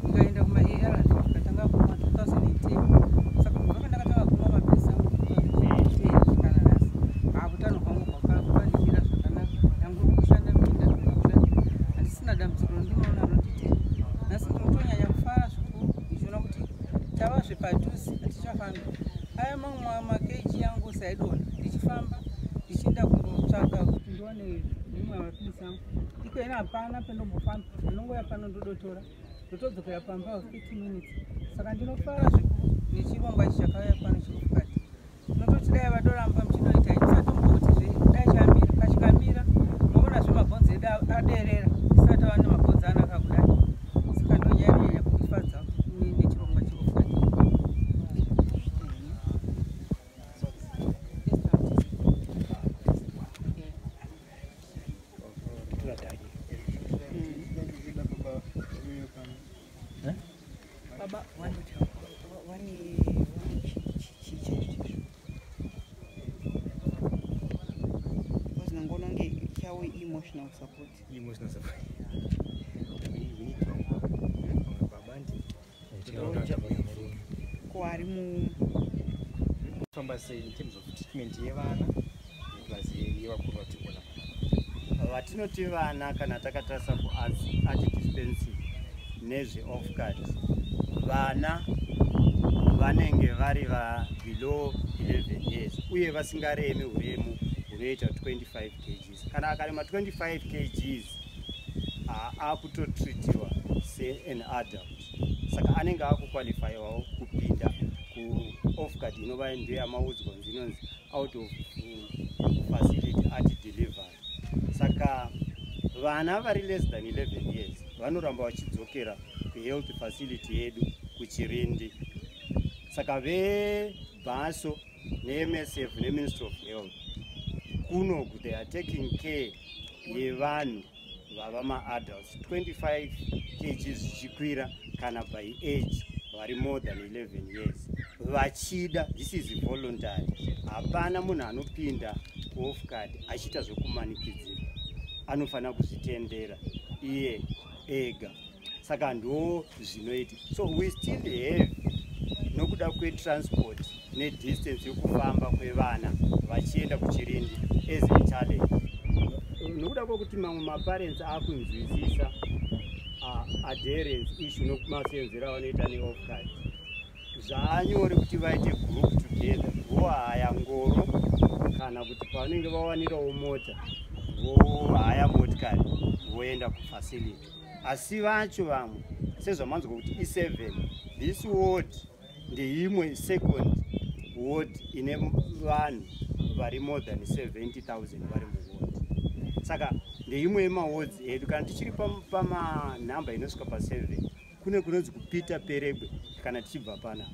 Ndikaenda kuma-ARV, ndikatanga kumwa 2010. Saka kubva pandakatanga kumwa mapiritsi angu 2010 kana nhasi, utano hwangu hwakandimira zvakanaka. Nyangwe kushanda minda, kushanda, handisina dambudziko randinoona rinonditi nhasi. Ndinotonyanya kufara zvikuru ndichiona kuti tavazve padhuze, hatichafambi. Aya mamwe makeji angu saidona ndichifamba ndichienda kundotsvaga kuti ndiwane mimwe yamapiritsi angu. Iko ino hapana pendombofamba, ndinongouya pano, ndodotora, ndotodzokera pamba 30 minutes. Saka ndinofara zvikuru nechirongwa ichi chakauya pano cheOFCARD. Tinototi dai vadoramba muchidoita, tisatombotizve dai chamira. Kachikamira, maonazve mabhonzo edu aderera, tisati tava nemabhonzo anaka kudai. Saka ndonyaya inonyanya kundifadza nechirongwa cheOFCARD. Baba vane chii chaizvo chaizvo? Because nangoona kunge chavo emotional support. Emotional support. We need vamwe baba ndi Ko ari mu Famba sei in terms of treatment yevana plus yevakuru vatikuona panapa? Vatinoti vana, kana takatarisa kuART dispensing nezveOFCARD, vana vanenge vari va below 11 years uye vasingaremi uremu hunoita 25 kgs. Kana akarema 25 kgs, akutotreatiwa sean adult, saka anenge akuqualifyiwawo kupinda kuOFCARD, inova ndeyamaudzwa kunzi inonzi out of facility ART delivery. Saka vana vari less than 11 years vanoramba vachidzokera kuhealth facility yedu kuChirindi. Saka veBASO neMSF neMinistry of Health kunoku, they are taking care yevanhu vava maadults, 25 kg zvichikwira, kana by age vari more than 11 years vachida. This is voluntary, hapana munhu anopinda kuOFCARD achiita zvekumanikidzirwa, anofanira kuzvitendera iye ega. Saka ndo zvinoita. So we still have, nokuda kwetransport nedistance yokufamba kwevana vachienda kuChirindi as a challenge, nokuda kwekuti mamwe maparents akunzwisisa adherence issue nokumasenzero avanoita neOFCARD, zvaanyore kuti vaite group together, vohaya ngoro, kana kuti pavanenge vawanirawo mota, vohaya motikari, voenda kufacility. Asi vacho vamwe, sezvamanzwa kuti i7, this ward ndeimwe second ward ine vanhu vari more than 70 000 vari muward. Saka ndeimwe yemawards edu. Kana tichiri pamanhamba inosvika pa7, kune kunonzi kuPeter Peregwe. Kana tichibva pana,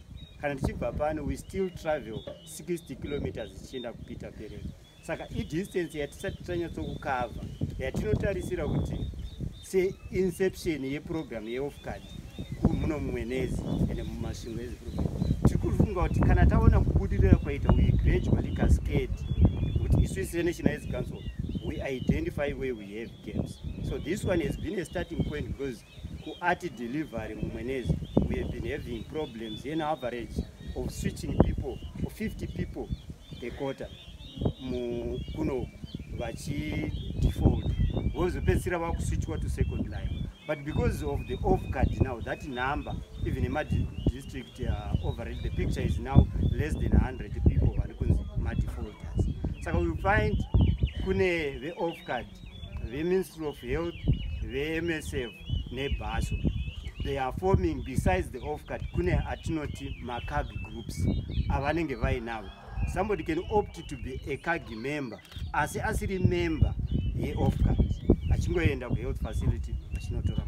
kana tichibva pano, we still travel 60 kilometers tichienda kuPeter Peregwe. Saka idistance yatisati tanyatsokucover, yatinotarisira kuti seinception yeprogram yeOFCARD muno muMwenezi ende muMasvingo eziprogram, tiri kufunga kuti kana taona kubudirira kwaita, we gradually cascade, kuti isu seNational AIDS Council we identify where we have gaps. So this one has been a starting point, because kuART delivery muMwenezi we have been having problems, an average of switching people of 50 people a quarter kunoku vachidefault, vozopedzisira vakuswitchwa to second line. But because of the OFCARD now, that number, even ema-district overall, the picture is now less than 100 people vari kunzi madefaulters. Saka we find kune veOFCARD, veMinistry of Health, veMSF neBASO, they are forming, besides the OFCARD, kune atinoti maCAG groups avanenge vainavo. Somebody can opt to be a CAG member asi asiri member yeOFCARD, achingoenda kuhealth facility achinotora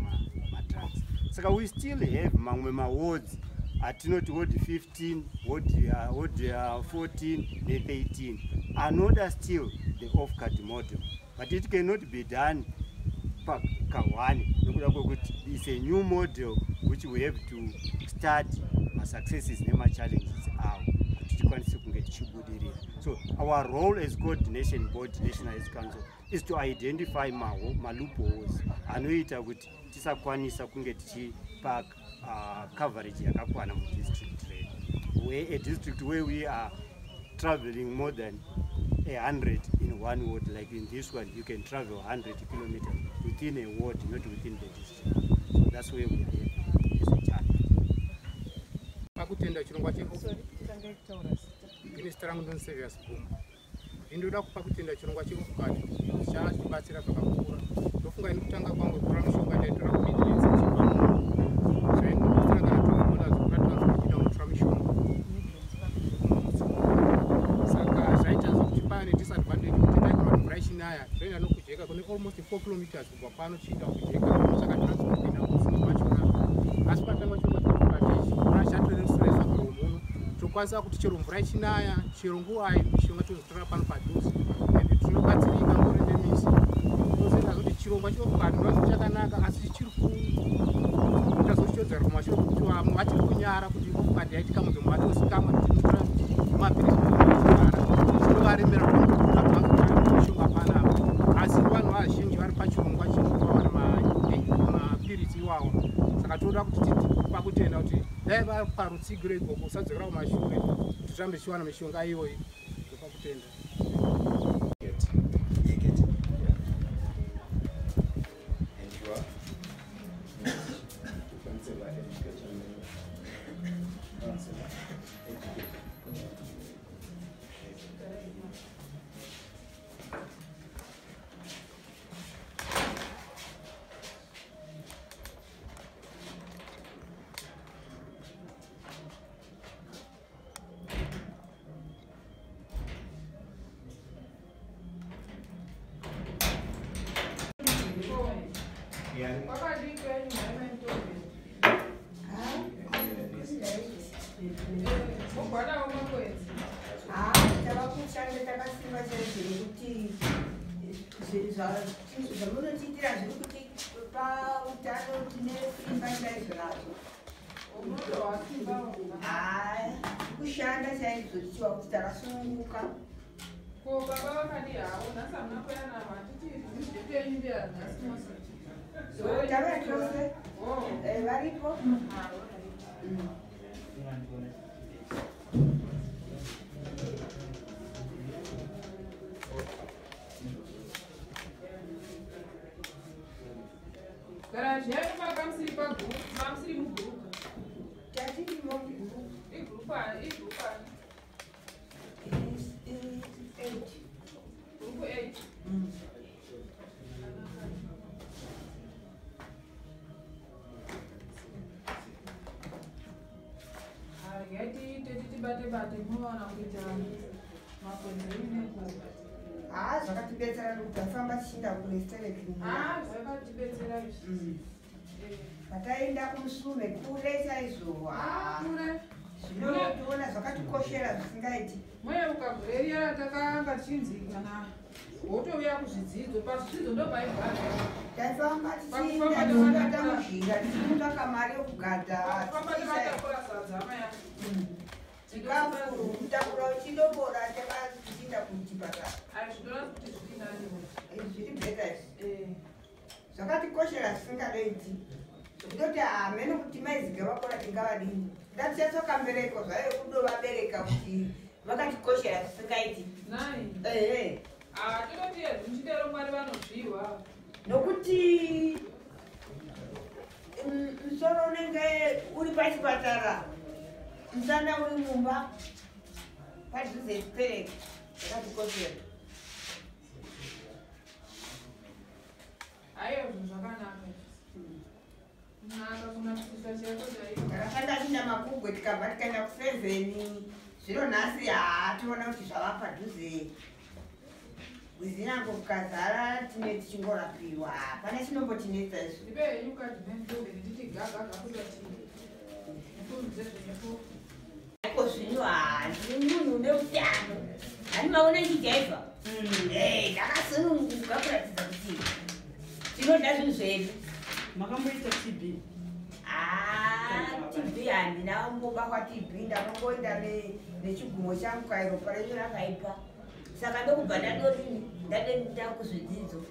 madrugs. Saka we still have mamwe mawards atinoti ward 15, ward 14 ne13 anoda still the off-card model, but it cannot be done pakahwani nekuda kwekuti it's a new model which we have to study masuccesses nemachallenges awo kuti tikwanise kunge tichibudirira. So our role as coordination board, National Health Council, is to identify maloopholes anoita kuti tisakwanisa kunge tichipa coverage yakakwana mudistrict redu, where a district where we are traveling more than 100 in one ward. Like in this one, you can travel 100 kilometers within a ward, not within the district. So that's where we are here as a challenge. Pakutenda chirongwa cheini, zita rangu ndonzi Serious Gumba. Ndinoda kupa kutenda chirongwa cheOFCARD chatibatsira zvakakura. Ndofunga ini kutanga kwangu kutora mishonga ndaitora kuMidlands chibva muno, zvaindibatsira kana $12 kura transport ida kunotora mishonga. Saka zvaita zvekuti pane disadvantage kuti ndaigona kuti mvura ichinaya toenda nokujeka kune almost 4 kilometers kubva pano chienda kujeka, saka transport kuenda kumusini kwachona. Asi patanga chirongwa cheOFCARD ichi, mvura chatoresuresa muno, tokwanisa kuti chero mvura ichinaya, chero nguvai, mishonga tozotora pano padhuze ende tinobatsirika ngore nemisi. Tozoita kuti chirongwa cheOFCARD ndinozi chakanaka, asi chichiri kuita zochichodzera kumashure kuti vamwe vachiri kunyara kuti OFCARD yaitika munhu vatozikamwa kuti tinotora mapirisi echigara, zvinovaremera kuti mishonga panapa. Asi vanhu vazhinji vari pachirongwa chekuvawana mapiritsi iwawa. Saka toda kuti pakutenda kuti dai vari parutsigiro ikoko usadzokera kumashure kuti tirambe tichiwana mishonga iyoyi. Ndopa kutenda. Yekete. And you are? Councillor Education. Councillor Education. Yeah. Kwakadii kwenyu nhai Ntombi? Mugwadawo makwenzi. Tava kushanda takasimba chaizvo nekuti zvamunotiitira zviri kutipa utano, tine simba chaizvo nazvo. Unotowasimba. Kushanda chaizvo tichiwa kuti takasununguka. Ko baba vakadii havo? Nhasi hamuna kuya navo, hatiti zvipenyu mbuya nhasi mose. Tava tose. Varipo. Gara zviya makamusiri pagurupu, mamusiri mugurupu. Tatirimo mugurupu. Igurupu ani? Igurupu ani? Eight. Gurupu 8. Ngatiite titibate bate munoona kuita makwenzi enyu. Haa, zvakatibetsera nekuti tafamba tichienda kure stereki. Haa, zvakatibetsera izvi. Pataenda kumusume kure chaizvo. Kure. Zvinotiona zvakatikoshera zvisingaiti. Moyeuka gore riya ratakanga tichinzi kana wotouya kuzvidzidzo, pazvidzidzo ndo paibhadha. Taifamba tichienda tichibata muzhinga tichinotsvaka mari yekugadha. Famba takatakura sadza maya. Chikafu kutakura uchidobora tichienda kuchipatara. Ai, zvindoona kuti zviri nani. Zviri better izvi. Zvakatikoshera zvisingadoiti. Ndoti hamene kuti maiziga vakora tingavadini. Ngatichatsoka mbereko zvayo kudovabereka kuti vakatikoshera zvisingaiti. Nai. Ehe. Ah, tinoti muchidero Mwari vanozviwa. Nokuti musoro unenge uri pachipatara, musana uri mumba, padhuze stereki, zvakatikoshera. Aiwa, zvinhu zvakanaka izvi. Kunaka kunakisisa chaiko chaiko. Takashanda tinda makugwe tikabva tikaenda ku7, zvino nhasi haa, tiona kuti zvava padhuze. Rwizi kukazara tine tichingorapiwa. Hapana chinombotinetsa izvo. Ndipe henyu kadhimendove nditi gagaga kutati mupfumudze zvenyu. Iko zvino handiri munhu une utano. Hani maona ndichaibva? Ndakasununguka kuratidza kuti tinoda zvinhu zvedu. Makamboita TB? TB handina kumbobatwa TB, ndakangoenda nechigumo changu kairopa renyu rakaipa. Saka ndokubva ndadodini ndadenda kuzvidzidzo.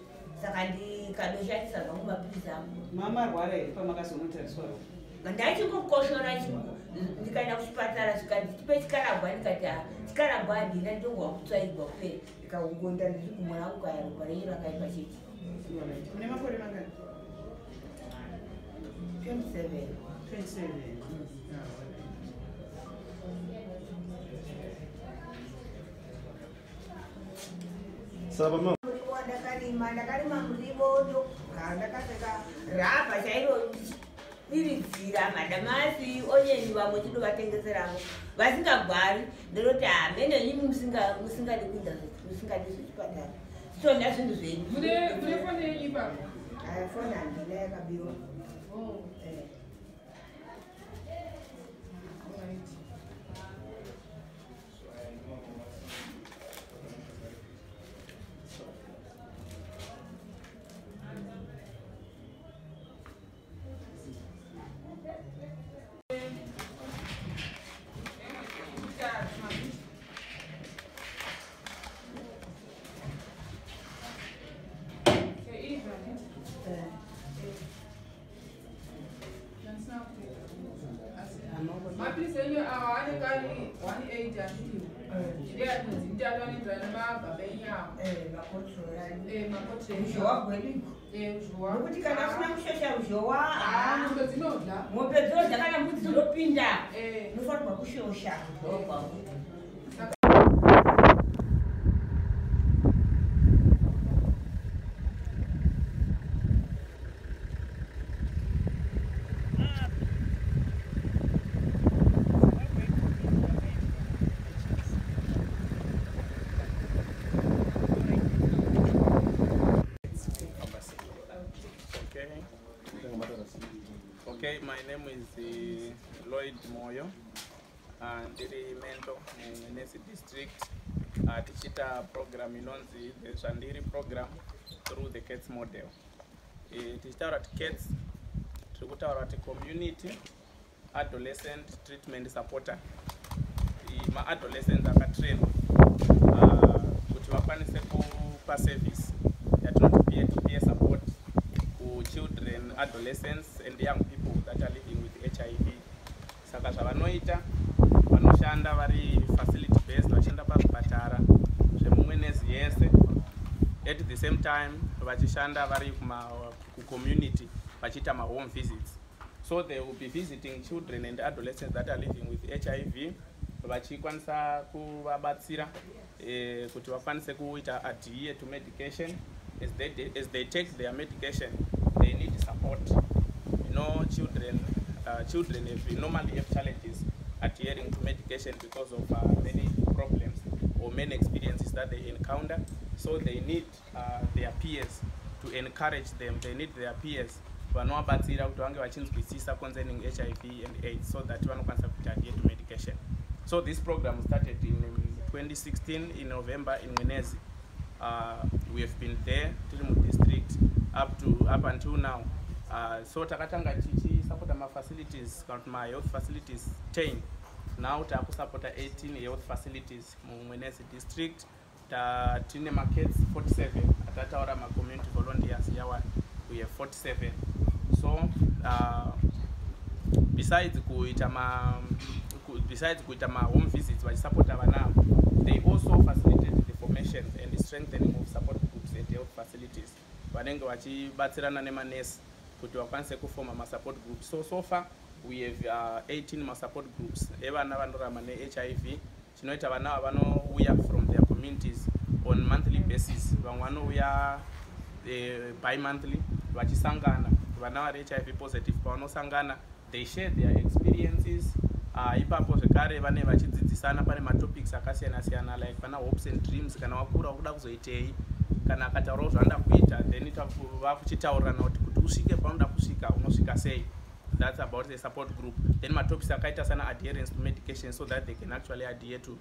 Saka ndikadoshandisa zvangu mapirizi angu. Mamarwara here pamakazonotariswa ropa? Ndachingokoshora ndikaenda kuchipatara zvikanzi tipe chikarabwa ndikati chikarabwa handina ndongwa kutsvaigwa kupera. Ndikaongonda nezvigumo rangu kaya ropa renyu rakaipa chete. Mune makore mangani? 27. 27. Muriwo ndakarima, ndakarima muriwo ndogara ndakaseka rapa chairo ndichidiridzira madamasi onyeni vamwe chinovatengeseravo vasingagwari ndinoti hamene imi musingadi kuenda musingadi zvechipatara titonda zvinhu zvenyu. Mune foni yenyu ipapo? Aya foni handina yakabiwa. Mapirisi enyu awa anenge ari 180 handiti? Ndeatinonzi mutatu anoenderana nemagaba enyu awa. Makotreni. Ruzhowa gwedu iko. Ruzhowa. Nokuti kana usina kushosha ruzhowa, mombe dzinodya. Mombe dzinodya kana mbudzi dzinopinda. Unofanirwa kushosha ruzhowa gwangu. Okay, my name is Lloyd Moyo, ndiri mentor muMwenezi district. Tichiita program inonzi the Zvandiri program through the CATS model. Tichitaura kuti CATS, tiri kutaura kuti community adolescent treatment supporter. Ma-adolescents akatrainwa kuti vakwanise kupa service yatinoti peer-to-peer support ku children, adolescents and young people that are living with HIV. Saka zvavanoita, vanoshanda vari facility based, vachishanda pazvipatara zvemumwenezi yese. At the same time, vachishanda vari ku-community, vachiita ma-home visits. So they will be visiting children and adolescents that are living with HIV, vachikwanisa kuvabatsira kuti vakwanise kuita adhere to medication. As they take their medication, they need support. You know, children normally have challenges adhering to medication because of many problems or many experiences that they encounter. So they need their peers to encourage them. They need their peers vanovabatsira kuti vange vachinzwisisa concerning HIV and AIDS so that vanokwanisa kuti adhere to medication. So this program started in 2016 in November in Mwenezi. We have been there tiri mudistrict up until now. So takatanga tichisapota ma-facilities kana kuti ma-health facilities 10. Now takusapota 18 health facilities muMwenezi district. Tine ma-CATS 47 atataura ma-community volunteers yawa, we have 47. So besides kuita ma-home visits vachisapota vana, they also facilitate the formation and the strengthening of support groups at health facilities. Vanenge vachibatsirana nemanesi kuti vakwanise kufoma ma-support groups. So far we have 18 ma-support groups evana vanorarama ne-HIV. Chinoita vana ava vanouya from their communities on monthly basis. Vamwe vanouya bi-monthly vachisangana. Vana vari HIV positive pavanosangana, they share their experiences. Ipapo zvekare vane vachidzidzisana, pane matopics akasiyana siyana, like pana hopes and dreams, kana wakura ukuda kuzoitei, kana akataurawo zvaanoda kuita, then vakuchitaurirana kuti usvike paunoda kusvika, unosvika sei. That's about the support group. Then matopics akaita sana adherence to medication, so that they can actually adhere to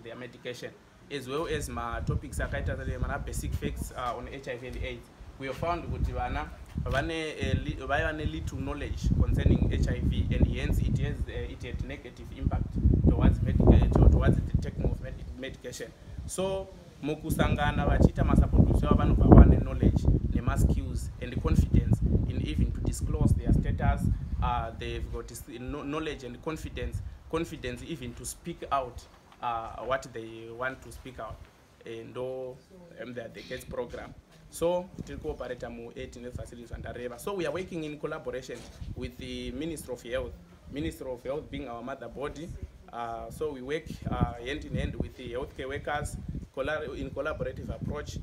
their medication, as well as matopics akaita mana basic facts on HIV and AIDS. We have found kuti vana vane vaiva nelittle knowledge concerning HIV, and hence it had negative impact towards the taking of medication. So mukusangana vachiita masupport groups avo, vanobva vava neknowledge nemaskills and confidence in even to disclose their status. They've got knowledge and confidence even to speak out what they want to speak out. Ndo the CATS program. So tiri kuoperata mu8 health facilities zvandareva. So we are working in collaboration with the Ministry of Health, Ministry of Health being our mother body. So we work hand in hand with the healthcare workers in collaborative approach,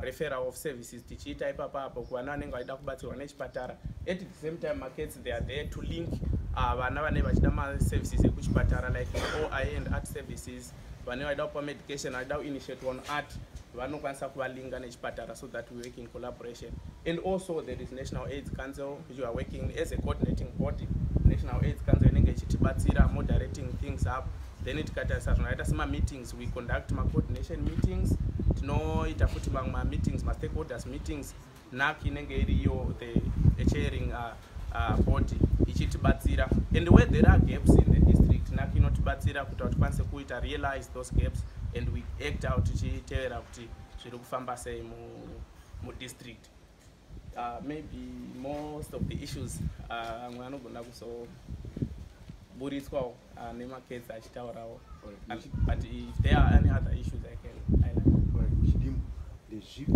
referral of services tichiita ipapapo kuvana vanenge vachida kubatsirwa nechipatara. At the same time, maCATS, they are there to link vana vanenge vachida maservices ekuchipatara, like OI and ART services. Vane vachida kupa medication, vachida kuinitiate on ART, vanokwanisa kuvalinga nechipatara, so that we work in collaboration. And also there is National AIDS Council, which we are working as a coordinating body. National AIDS Council inenge ichitibatsira moderating things up. Then tikatarisa zvinoita semameetings, we conduct macoordination meetings. Tinoita futi mamwe mameetings, mastakeholders meetings. NAC inenge iriyo the chairing body ichitibatsira, and where there are gaps in the district, NAC inotibatsira kuti tikwanise kuita realize those gaps, and we act out tichitevera kuti zviri kufamba sei mudistrict. Maybe most of the issues, amwe anogona kuzoburitswawo nemaCATS achitaurawo, but if there are any other issues, I can highlight. Muchidimbu, ndezvipi,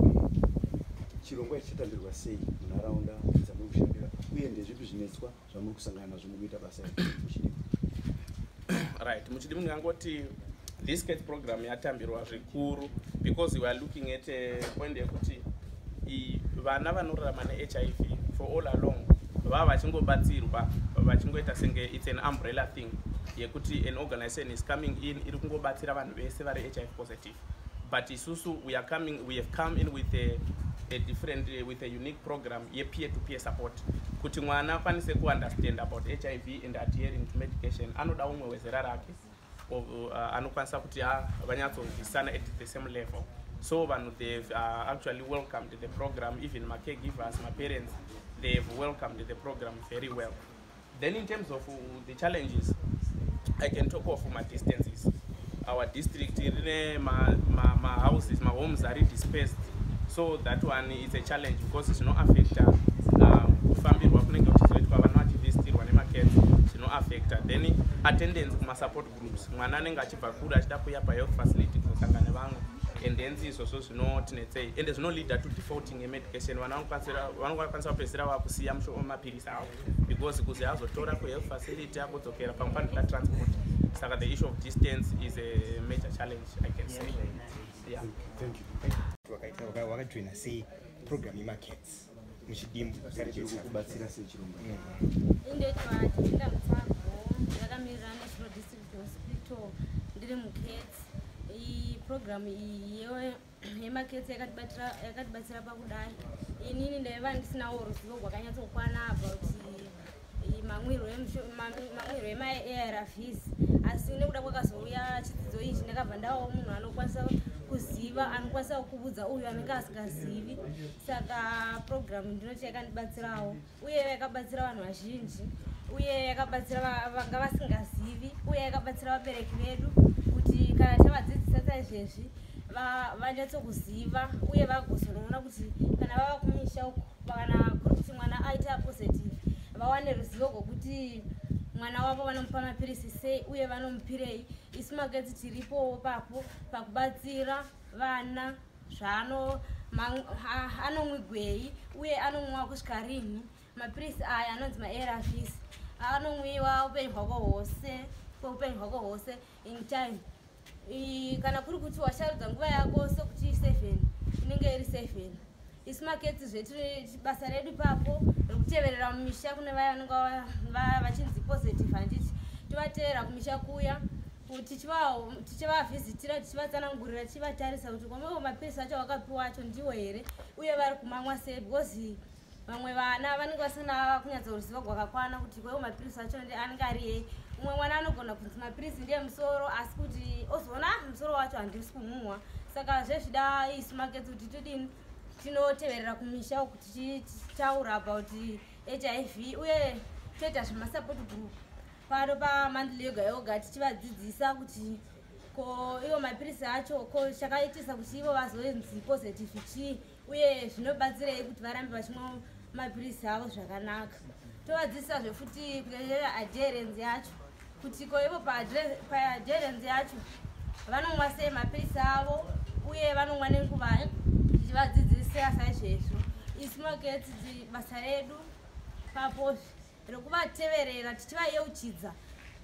chirongwa ichi chatambirwa sei munharaunda dzamuri kushandira, uye ndezvipi zvinetswa zvamuri kusangana nazvo mukuita basa iri, muchidimbu? Right, muchidimbu ndingangoti this CATS program yatambirwa zvikuru, because we are looking at a point yekuti vana vanorarama neHIV for all along vava vachingobatsirwa, vachingoita senge it's an umbrella thing yekuti an organization is coming in, iri kungobatsira vanhu vese vari HIV positive. But isusu we have come in with a different with a unique program yepeer to peer support, kuti mwana akwanise kuunderstand about HIV and adhering to medication, anoda umwe wezera rake anokwanisa kuti vanyatsonzwisana at the same level. So vanhu, they've actually welcomed the program. Even macaregivers, maparents, they've welcomed the program very well. Then in terms of the challenges, I can talk of madistances. Our district rine mahouses, mahomes ari dispersed, so that one is a challenge because zvinoaffecta kufambirwa kunenge kuchizoitwa vana vachivisitirwa nemaCATS, zvinoaffecta. Then attendance kumasupport groups, mwana anenge achibva kure achida kuuya pahealth facility kuzosangana nevamwe, and then izvozvo zvinotinetsei, ende zvinoleada to defaulting yemedication. Vana vanokwanisa kupedzisira vakusiya mapirisi avo because kuzi azotora kuhealth facility agodzokera, pamwe panoda transport. Saka the issue of distance is a major challenge, I can say, yeah. Thank you. Wakajoina sei program yemaCATS, muchidimbu? Kubatsira sei chirongwa? Indoitwa Tipinda Mutsago, ndakamirira National District Hospital, ndiri muCATS. Program iyi yemaCATS yakatibatsira pakudai inini ndaiva ndisinawo ruzivo rwakanyatsokwana about mamwirwo emaARVs, asi nekuda kwakazouya chidzidzo ichi, ndakabva ndavawo munhu anokwanisa kuziva, anokwanisa kuudza uyu anenge asingazivi. Saka program ndinoti yakandibatsirawo, uye yakabatsira vanhu vazhinji, uye yakabatsira vanga vasingazivi, uye yakabatsira vabereki vedu kuti kana tavadzidzisa saizvezvi, vanyatsokuziva uye vagozonoona kuti kana vava kumisha uko, kana kuri kuti mwana aita positive, vawane ruzivo rwokuti mwana wavo vanomupa mapirisi sei uye vanomupirei. Isu maCATS tiripowo papo pakubatsira vana zvaano anomwigwei uye anomwiwa kusvika rini. Mapirisi aya anonzi maARVs anomwiwa upenyu hwako hwose, kweupenyu hwako hwose, in time. Kana kuri kuti washarudza nguva yako sekuti 7, inenge iri 7. Isu maCATS zvetu, basa redu ipapo rekuteverera mumisha kune vaya vanenge vachinzi positive, handiti? Tovateera kumisha kuya tichivavhizitira, tichivatsanangurira, tichivatarisa kuti kwamaivo mapirisi acho vakapiwa acho ndiwo here uye vari kumamwa sei, because vamwe vana vanenge vasina kunyatsoruziva gwakakwana kuti kwaivo mapirisi acho anenge ari yei. Umwe mwana anogona kunzi mapirisi ndiye musoro, asi kuti ozoona musoro wacho handisi kumumwa. Saka zvezvida isu magetsi kuti tidini, tinoteverera kumisha uku tichitaura about HIV uye toita zvemasupport group pano pamonthly yoga yoga, tichivadzidzisa kuti ko ivo mapirisi acho ko chakaitisa kuti ivo vazonzi positive chii uye zvinobatsirei kuti varambe vachimwa mapirisi avo zvakanaka. Tovadzidzisazve futi kunyanyanya adherence yacho kuti ko ivo paadherence yacho vanomwa sei mapirisi avo uye vanomwa nenguva, tichivadzidzisa saizvezvo. Isu magetsi basa redu papo rekuvateverera tichivayeuchidza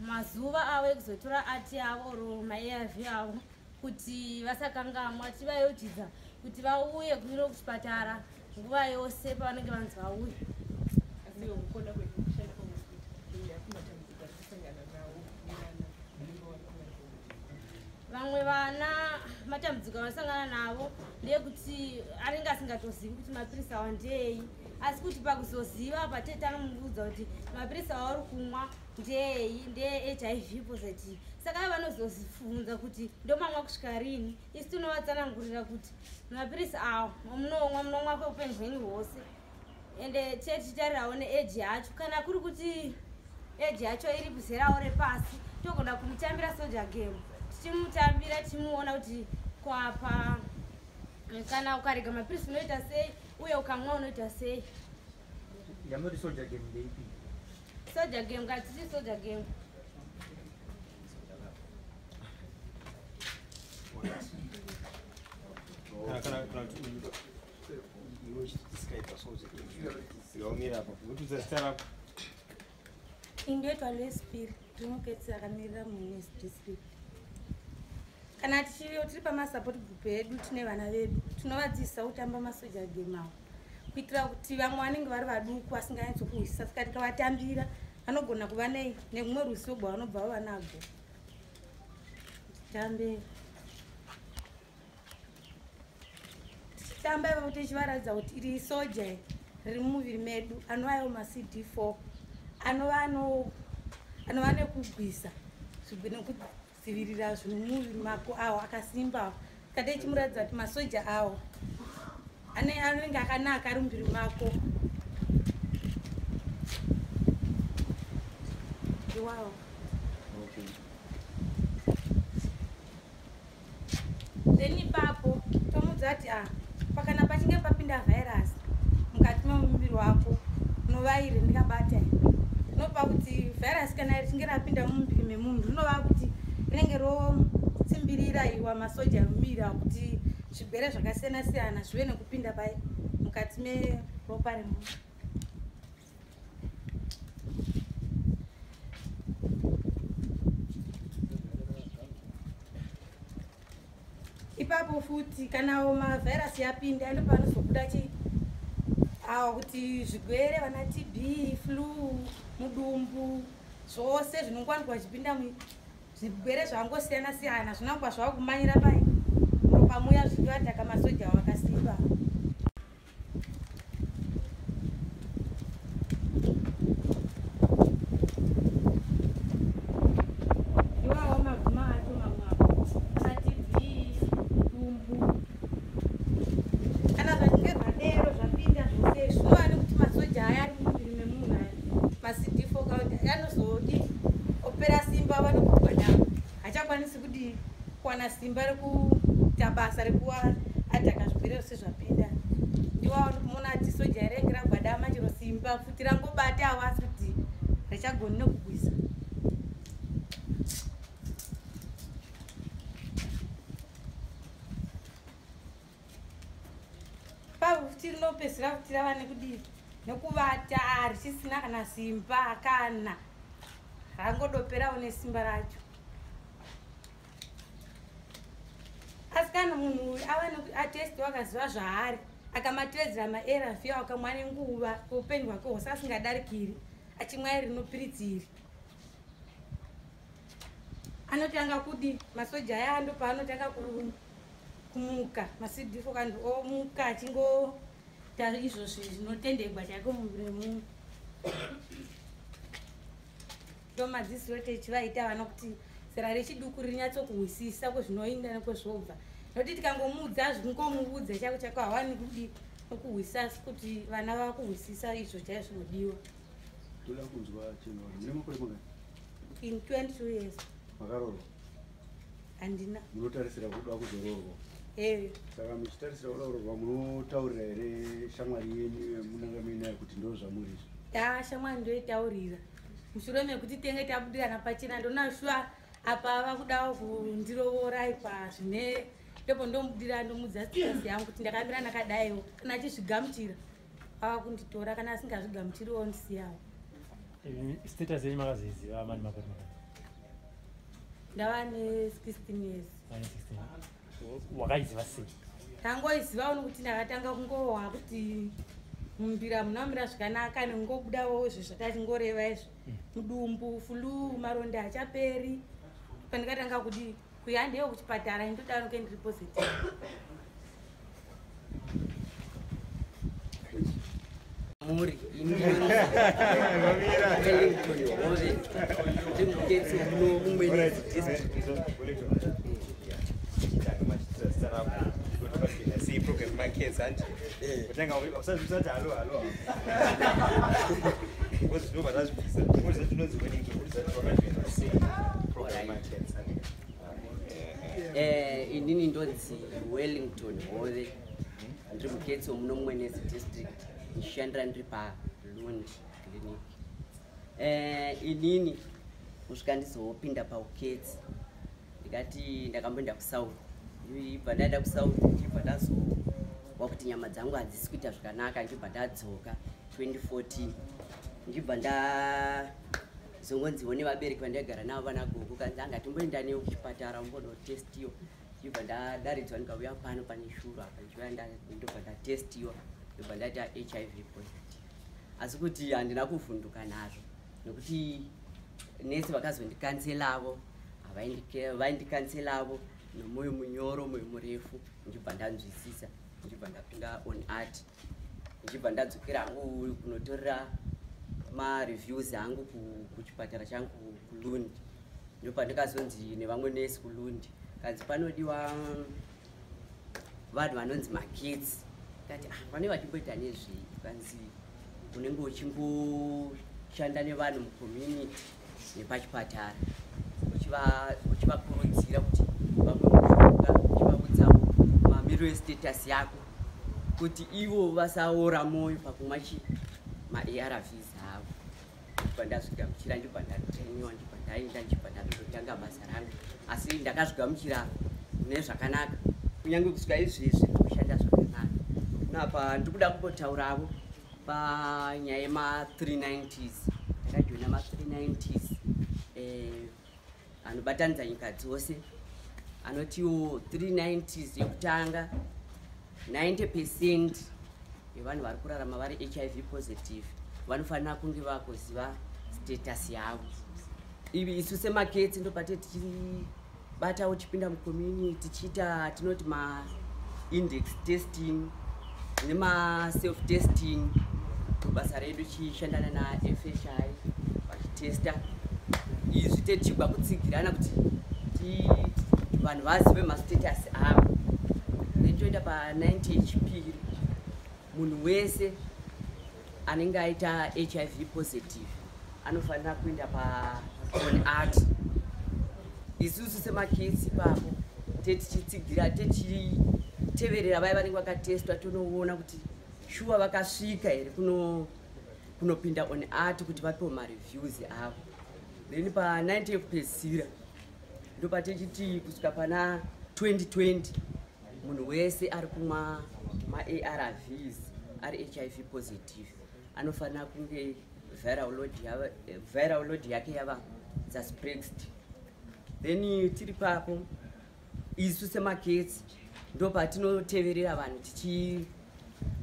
mazuva avo ekuzotora ati avo oro maARV avo kuti vasakangamwa, tichivayeuchidza kuti vauye kuno kuchipatara nguva yose pavanenge vanzi vauye. Vamwe vana matambudziko avanosangana navo ndeyekuti anenge asingatozivi kuti mapirisi awa ndeyei, asi kuti pakuzoziva patete anomuudza kuti mapirisi awa uri kumwa ndeyei, ndeye HIV positive. Saka ivo vanozozibvunza kuti ndomamwa kusvika rini. Isu tinovatsanangurira kuti mapirisi awa munomwa munomwa kweupenyu hwenyu hwose, ende tiye tichitarirawo neeji yacho. Kana kuri kuti eji yacho iri kuzerawo repasi, togona kumutambira soja game, tichimutambira tichimuona kuti kwapa kana ukarega mapirisi unoita sei uye ukamwa unoita sei. Yamunoti soja game ndeipi? Soja game ngatiti soja game. Kana iwe uchidescribe soja game yaumira apa, wotudza zita rako. Indoitwa Lespiri, ndiri muketsi akamirira muNes district. Kana tiri pamasupport group edu tine vana vedu, tinovadzidzisa kutamba masoja game avo kuitira kuti vamwe vanenge vari vaduku vasinganyatsokuhwisisa, saka tikavatambira vanogona kuva nerumwe ruzivo rwavanobva vava nagwo. Titambe tichitamba ipapo tichivaratidza kuti iri soja riri mumuviri medu, anova iwo maCD4 anova nekugwisa nekudzivirira zvinhu mumuviri mako awo akasimba. Kati tichimuratidza kuti masoja awo anenge akanaka ari mumuviri mako iwawo. Then ipapo tomudza kuti pakana pachinge papinda vhairasi mukati memuviri wako unovaire ndikabata rinopa kuti vhairasi kana richinge rapinda mumuviri memunhu rinova kuti rinenge rotsimbirira iwa masoja emuviri awo kuti zvigwere zvakasiyana siyana zvive nekupinda pai mukati meropa remunhu. Ipapo futi kana mavhairasi yapinda ndipo panozobuda awa kuti zvigwere vana TB, flu, mudumbu, zvose zvinongwanikwa zvichipinda zvigwere zvangosiyana siyana zvinangwa zvava kumanyira pai muropa muya zvichivataka masoja avo akasimba. Iwawo maguma acho mamwe ana TB, mudumbu, kana zvachinge zvadero zvapinda zvose zvinova nekuti masoja aya ari mumuviri memunhu aya maCD4 count anozodi opera simba, vanokugwadama hachakwanisi kudii kuwana simba rekuita basa rekuwa ataka zvigwere zvose zvapinda. Ndiwa muona kuti soja rinenge ragwadama chero simba futi rangobata awo asi kuti richagoni nekugwisa. Papo futi rinopedzisira futi rava nekudii nekuvata richisina kana simba, kana rangodoperawo nesimba racho. Asi kana munhu uyu ava atestiwa akaziva zvaari akamatevedzera maARV akamwa nenguva kweupenyu hwake hwose asingadarikiri achimwa iri rinopiritsi iri, Anotanga kudi masoja aya ndopaanotanga kumuka maCD4 kandi omuka achingoita izvozvi zvinotendegwa chaiko muviri wemunhu. Ndomadzidzisiro tichivaita vana kuti zera rechiduku rinyatsokuhwisisa kwezvinoinda nekwezvobva, nokuti tikangomuudza zvingomuudza chako chako hawani kudi nokuhwisisa kuti vana vakuhwisisa izvo chaizvo zvinodiwa. Toda kunzwa chinhu, mune makore mangani? In 22 years. Makaroorwa? Handina. Munotarisira kuda kuzoroorwa? Eyo. Saka muchitarisira kuda kuroorwa, munotaurira here shamwari yenyu yamunanga muinayo kuti ndo zvamuri izvi? Ya, shamwari ndoitaurira mushure mekuti tenge tabudirana pachena, ndona shuwa apa vakudawo kundiroora ipa zvine ndopo ndomudira, ndomudza status yangu kuti ndakamira ndakadaiwo. Kana achizvigamuchira ava kunditora, kana asingazvigamuchiriwo ndisiyawo. Status yenyu makazoiziva mani makore mangani? Ndava ne16 years. Mane 16. Wakaiziva sei? Tangoizivawo nokuti ndakatanga kungohwa kuti mumbira munamira zvakanaka, nekungobudawo izvo zvatachingoreva izvo, mudumbu, flu, maronda achaperi. Pandikatanga kudi kuya ndeyo kuchipatara, indodaro ke ndiri positive. Muri ini Wellington Hove, ndiri muketsi muno muMwenezi District. Sei program makets hanti kutanga usati halo halo, because zvinobva tazvibvisa uriza tinonzi Wellington, urizati wakajoina sei program makets? Inini ndonzi Wellington Hove, ndiri muketsi wemuno muMwenezi District, ndichishandira ndiri paLundi Clinic. Inini kusvika ndizopinda pauketsi, ndikati ndakamboenda kuSouth, ibva ndaenda kuSouth, ndibva ndazozwa kuti nyama dzangu hadzisi kuita zvakanaka, ndibva ndadzoka 2014, ndibva ndazongonziwo nevabereki vandaigara navo, vana gogo, kanzi anga timboenda newo kuchipatara umbonotestiwa. Ndibva ndadaridzwa, ndikauya pano pane shuro apa, ndichiuya ndobva ndatestiwa, ndobva ndaita HIV positive. Asi kuti handina kuvhunduka nazvo, nekuti nesi vakazondikanzelavo vaindikanzelavo nomwoyo munyoro, mwoyo murefu, ndibva ndanzwisisa, ndibva ndapinda on ART, ndibva ndadzokera hangu kunotorera mareviews angu kuchipatara changu kuLundi. Ndopandikazonzi nevamwe nesi kuLundi, kanzi panodiwa vanhu vanonzi makits. Kati ah, vane vachimboita nezvei? Kanzi unenge uchingoshanda nevanhu mucommunity nepachipatara, uchivakurudzira kuti vamwe mushonga, uchivaudzawo mamiriro estatus yako kuti ivo vasaora mwoyo pakumwa chi maARVs avo. Ndibva ndazvigamuchira, ndibva ndatrainiwa, ndibva ndaenda, ndibva ndatotanga basa rangu. Asi ndakazvigamuchira nezvakanaka, kunyange kusvika izvezvi ndikushanda zvakanaka. Napa ndikuda kumbotauravo panyaya yema390s. Ndakajoina ma390s anobatanidza nyika dzose, anotiwo 390s yekutanga, 90% yevanhu vari kurarama vari HIV positive vanofanira kunge vakuziva status yavo. Ivi isu semaketsi ndopate tichibatawo, tichipinda mucommunity, tichiita tinoti maindex testing nemaself testing. Basa redu tichishandana naFHI vachitesta izvi, tichigwa kutsigirana kuti vanhu vazive mastatus avo. Then toenda pa90 yechipiri, munhu wese anenge aita HIV positive anofanira kuenda paon ART. Isusu semakesi ipapo tetichitsigira, tichiteverera vaya vanenge vakatestwa, tonoona kuti shuwa vakasvika here kunopinda on ART kuti vapiwe mareviews avo. Then pa90 yekupedzisira ndopatichiti kusvika pana 2020 munhu wese ari kumwa maARVs ari HIV positive anofanira kunge viral load yake yava suppressed. Then tiri papo isu semaketsi ndopatinoteverera vanhu,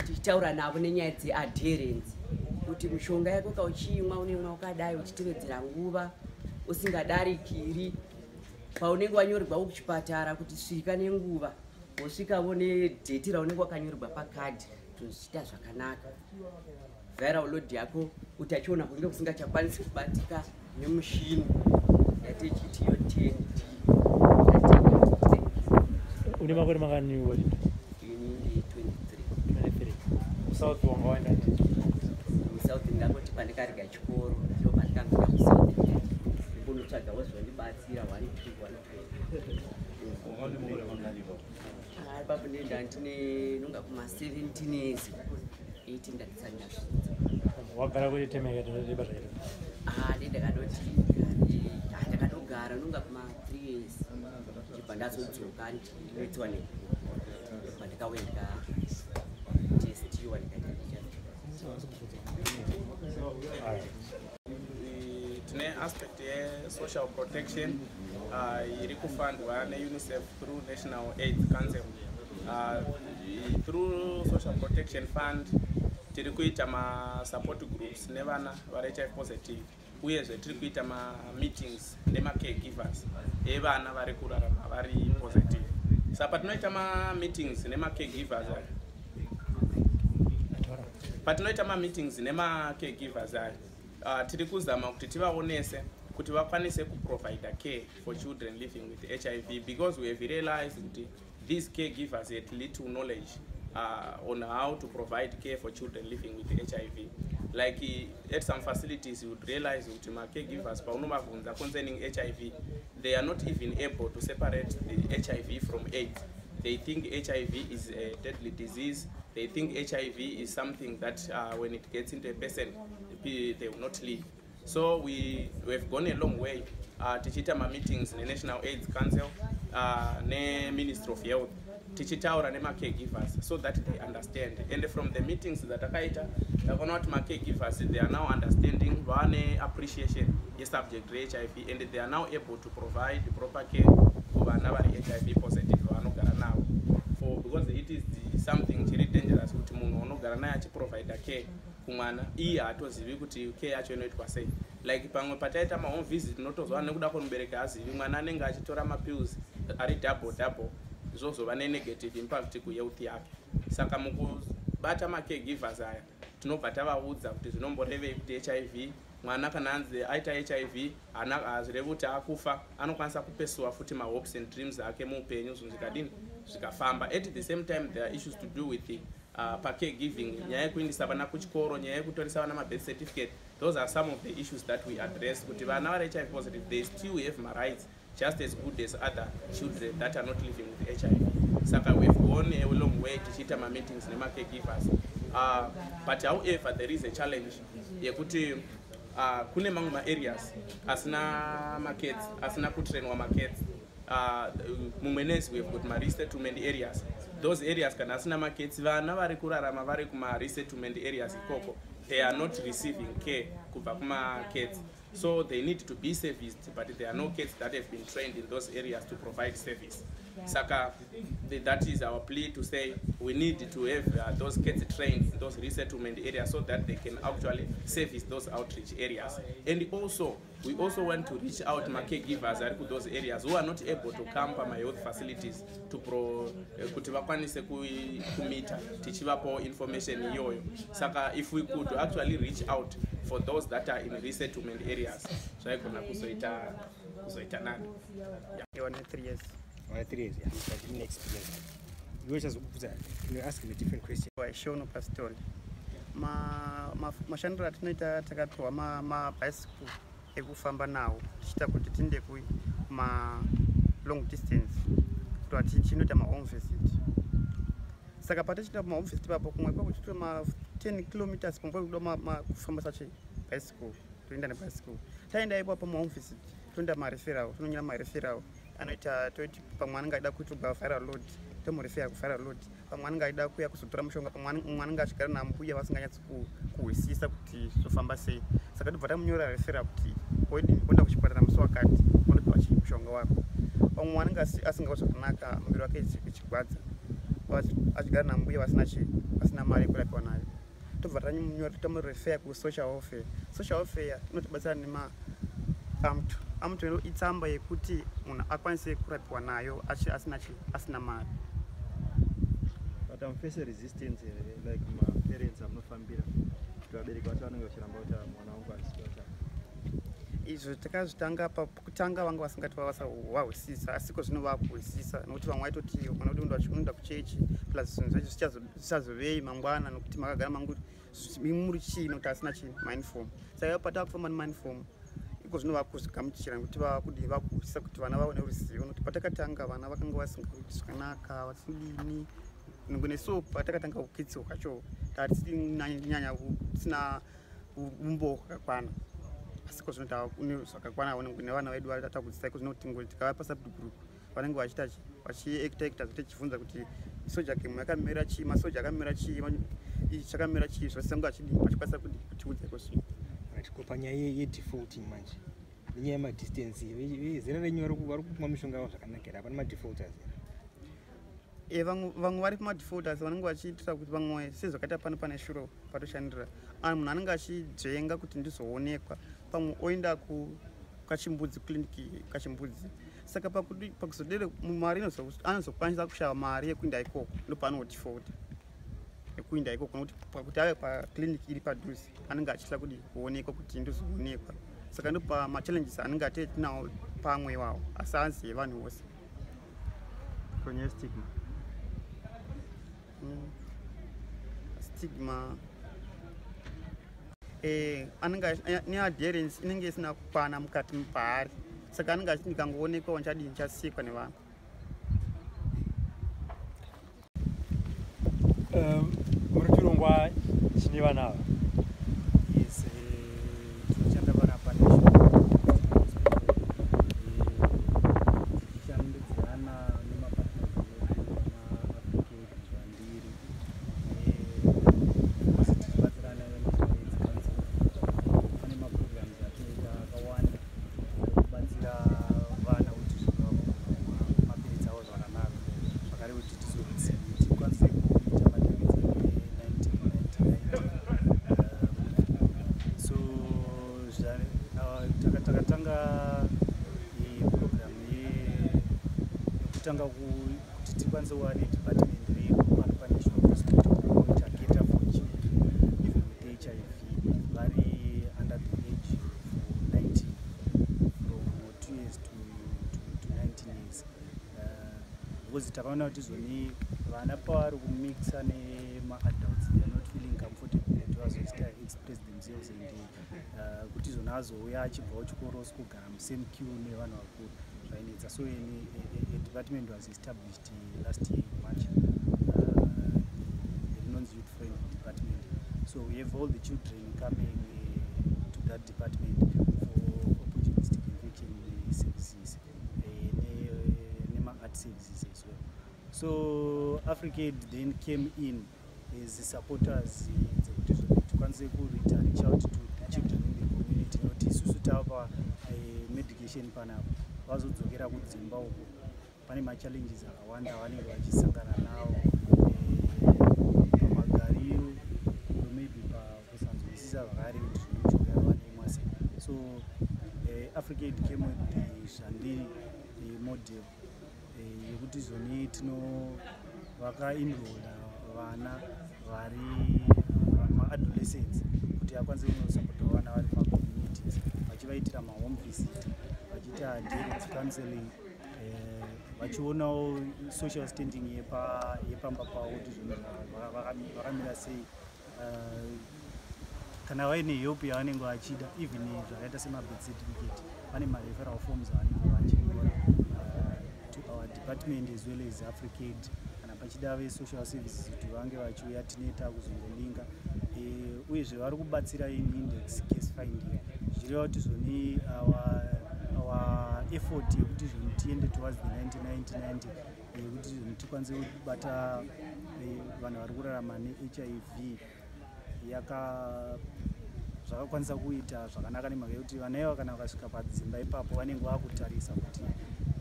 tichitaura navo nenyaya dzeadherence, kuti mishonga yako kauchiimwa unoimwa wakadai, uchitevedzera nguva, usingadarikiri. Paunenge wanyorerwa kuchipatara kuti svika nenguva, wosvikavo nedheti raunenge wakanyorerwa pakadhi, tozviita zvakanaka. Viral load yako utachiona kunge kusingachakwanisi kubatika nemushini yatechiti yo 10D. Une makore mangani walinda? Ini 23. 23. Kusouth wanga waenda? Musouth ndakoti pandikarega chikoro ndo pandikangoenda kusouth, ndimbonotsvagawo zvondibatsira 1 2 1 2. Ipapo ndenda ndine nonga kuma 17 years, 18 ndandisati ndasvitsa. Wagara kuti temeke basa iri? Ah, ne ndakadoti ndakadogara nonga kuma 3 years, ndibva ndazodzoka ndinoitiwa ne ndobva ndikauya ndikatestiwa ndikaita HIV. Tine aspect yesocial protection iri kufundwa neUNICEF through National AIDS Council. Through Social Protection Fund tiri kuita masupport groups nevana vari HIV positive, uyezve tiri kuita mameetings nemacaregivers evana vari kurarama vari positive. Saka patinoita mameetings nemacaregivers aya, patinoita mameetings nemacaregivers aya, tiri kuzama kuti tivaonese kuti vakwanise kuprovide care for children living with HIV, because we have realized kuti these caregivers had little knowledge on how to provide care for children living with HIV. Like at some facilities you would realize kuti macaregivers paunovabvunza concerning HIV, they are not even able to separate the HIV from AIDS. They think HIV is a deadly disease. They think HIV is something that when it gets into a person, they will not live. So we have gone a long way tichiita mameetings neNational AIDS Council, neMinistry of Health, tichitaura nemacaregivers so that they understand. And from the meetings dzatakaita takaona kuti macaregivers, they are now understanding, vane appreciation yesubject reHIV, and they are now able to provide proper care kuvana vari HIV positive vanogara navo, for because it is something chiri dangerous kuti munhu unogara naye achiprovida care kumwana, iye haatozivi kuti care yacho inoitwa sei. Like pamwe pataita mahome visit, tinotozwa nekuda kwemubereki hazivi, mwana anenge achitora mapills ari double double, zvozova nenegative impact kuhealth yake. Saka mukubata macaregivers aya tinobva tavaudza kuti zvinomborevei kuti HIV. Mwana kana anzi aita HIV hazvirevi kuti akufa, anokwanisa kupursue futi mahopes and dreams ake muupenyu, zvinhu zvikadini, zvikafamba. At the same time, there are issues to do with the pacaregiving, nyaya yekuindisa vana kuchikoro, nyaya yekutoresa vana mabirth certificate. Those are some of the issues that we address, kuti vana vari HIV positive, they still have marights just as good as other children that are not living with HIV. Saka we've gone a long way tichiita mameetings nemacaregivers. But however, there is a challenge yekuti kune mamwe maareas asina maCATS, asina kutrainwa maCATS. MuMwenezi we've got maresettlement areas. Those areas kana asina maCATS, vana vari kurarama vari kumaresettlement areas ikoko, they are not receiving care kubva kumaCATS. So they need to be serviced, but there are no CATS that have been trained in those areas to provide service. Saka that is our plea, to say we need to have those CATS trained in those resettlement areas so that they can actually service those outreach areas. And also we also want to reach out macaregivers ari kuthose areas who are not able to come pamahealth facilities to pro kuti vakwanise kumita tichivapawo information iyoyo. Saka if we could actually reach out for those that are in resettlement areas, zvaigona kuzoita nani. Yeah. 3 years. One 3 years, yeah. But in experience iwe chazokubvunza, you ask a different question. Waishono pastori mashandiro atinoita, takapiwa mabhaisiku ekufamba nawo tichiita kuti tiende kuma long distance kuti tichinoita mahome visit. Saka patichiita mahome visit ipapo, kumwe kwekuchitora ma 10 kilometers, pamwe kwekuda kufambisa chibicycle, toenda nebicycle. Taenda ipapo mahome visit, toenda mareferral, tononyora mareferral anoita, toti pamwe anenge achida kuitirwa viral load, tomurefera kuviral load. Pamwe anenge achida kuuya kuzotora mushonga, pamwe mumwe anenge achigara nambuya vasinganyatsi kuhwisisa kuti zvofamba sei, saka tobva tamunyora referral kuti oenda kuchipatara musi wakati, unopiwa mushonga wako. Pamwe anenge asingawo zvakanaka, muviri wake ichigwadza, achigara nambuya vasina chi vasina mari yekurapiwa nayo, tobva tamunyora, tamurefera kusocial welfare. Social welfare inotibatsira nema Amutorero itsamba yekuti munhu akwanise kurapiwa nayo asina asina mari. But amuface resistance here, like maparents amunofambira, kuti vabereki vacho vanenge vachiramba kuti, "Ah, mwana wangu handisi kuda kuti Izvo takazvitanga pakutanga vanga vasingati vahwisisa, asi iko zvino vakuhwisisa, nokuti vamwe vaitoti mwana wedu unoenda kuchechi, plus zvinhu zvacho zvichazovei mangwana, nokuti makagara mangu muri chii, nokuti asina chii, mauniform. Saka patakufamba nemauniform iko zvino vakuzvigamuchira, nekuti vakudi vakuhwisisa kuti vana vavo neruzivo, nokuti patakatanga vana vakanga vasingaiti zvakanaka, vasingadini. Nesuwo patakatanga kukitsiwa kwacho tatisina tisina umbo hwakakwana, asi iko zvino taune zvakakwana nevana vedu vatakudzidzisa. Iko zvino kuti tikavapa subgroup vanenge vachiita vachiacta acta zvete, tichibvunza kuti soja game yakamira chii, masoja akamira chii, ichi chakamira chii, zvose vange vachidi vachikwanisa kudi kutiudza iko zvino. Right, ko panyaya yedefaulting manje, nenyaya yemadistance, vezera renyu vari kumwa mishonga yavo zvakanaka here? Hapana madefaulters here? Vamwe vari kumadefaulters, vanenge vachiitira kuti vamwe sezvakaita pano pane shuro patoshandira, munhu anenge achidzvenga kuti ndizoonekwa, pamwe oenda kukachimbudzi, kliniki kachimbudzi. Saka pakuzodere mari anozokwanisa kushaya mari yekuenda ikoko, ndopaanodefaulta yekuenda ikoko, nokuti pakuti ave pakliniki iri padhuze anenge achitya kuti kuonekwa, kuti ndizoonekwa. Saka ndopamachallenges anenge atee tinawo pamwe iwawo, asi anzi evanhu vose. Konyaya stigma? Stigma, anenge neadherence inenge isina kukwana mukati paari, saka anenge achiti ndikangoonekwa ndichadii, ndichasikwa nevanhu. Muri chirongwa chine vana ava? Yes, tinoshanda panapa National Hospital, tichishandidzana nemapartners edu maAfricaid, Zvandiri, asi tichibatsirana neNational AIDS Council. Pane maprograms atinoita akawanda ekubatsira vana kuti mapiritsi avo zvakanaka, zvakare kuti tikwanise kuita matargets e1999. So takatanga program yekutanga kuti tikwanise kuva nedepartment redu pano paNational Hospital rinoita cater for children living with HIV vari under the age of 19, from 2 years to 19 years, because takaona kuti zvoni vana pavari kumixa nemaadults, they are not feeling comfortable kuti vazoita express themselves, and kuti zvona azouya achibva kuchikoro osikugara musame queue nevanhu vakuru zvainetsa. So a department was established last year in March, rinonzi youth friendly department. So we have all the children coming to that department for opportunistic infection services, nema-ART services as well. So Africaid then came in as supporters dzekuti zvoni tikwanise kuita reach out to the children in the community, nokuti isusu tava medication panapa, vazodzokera kudzimba uko pane machallenges akawanda avanenge vachisangana nawo, pamagariro or maybe pakusanzwisisa zvakare kuti zvino mishonga yavanoimwa sei. So Africaid came with the Zvandiri model, yekuti zvoni tino vakaenrola vana vari maadolescents kuti akwanise kunosapota vana vari mumacommunities, vachivaitira mahome visit, vachiita adherence counseling, vachionawo social standing yepamba pavo kuti zvinhu vakamira sei, kana vaine help yavanenge vachida, even zvakaita semabirth certificate, vane mareferral forms avanenge vachinyora to our department as well as Africaid. Kana pachida vesocial services kuti vange vachiuya, tinoita kuzongolinga. Uyezve vari kubatsira in index case finding, zvichireva kuti zvoni our effort yekuti zvoni tiende towards the 1990 yekuti zvoni tikwanise kubata vanhu vari kurarama neHIV yaka zvakakwanisa kuita zvakanaka, nemhaka yekuti vana iva kana vakasvika padzimba ipapo vanenge vakutarisa kuti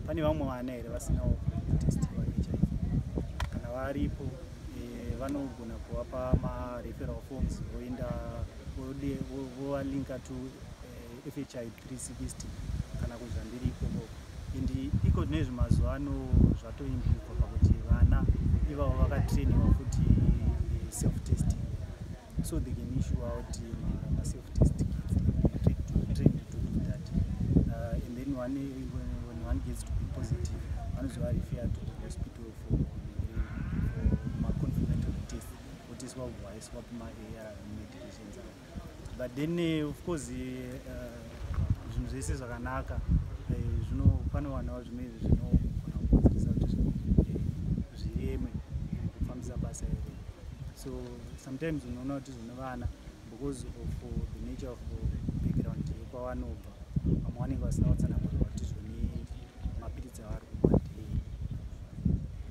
pane vamwe vana here vasinawo kutestiwa HIV. Kana varipo, vanogona kuvapa mareferral forms, voenda vovalinka to FHI 360 kana Kana kuzvandiri ikoko, and iko nezvi mazuva ano zvatoimprova pakuti vana ivavo vakatrainiwa futi self testing, so they can issue out maself test kits. They trained to do that, and then when one gets to be positive, vanozova refer to the hospital for maconfirmatory test, voteswa, kubva vaiswa pama-AR medications avo. But then of course, zvinhu zvese zvakanaka, zvino panowanawo zvimwe izvi zvinogona kukonzeresa kuti zvireme kufambisa basa iri. So sometimes unoona kuti zvino vana, because of the nature of background yekwavanobva, vamwe vanenge vasina kutsanangurirwa kuti zvoni mapiritsi avari kumwa ndei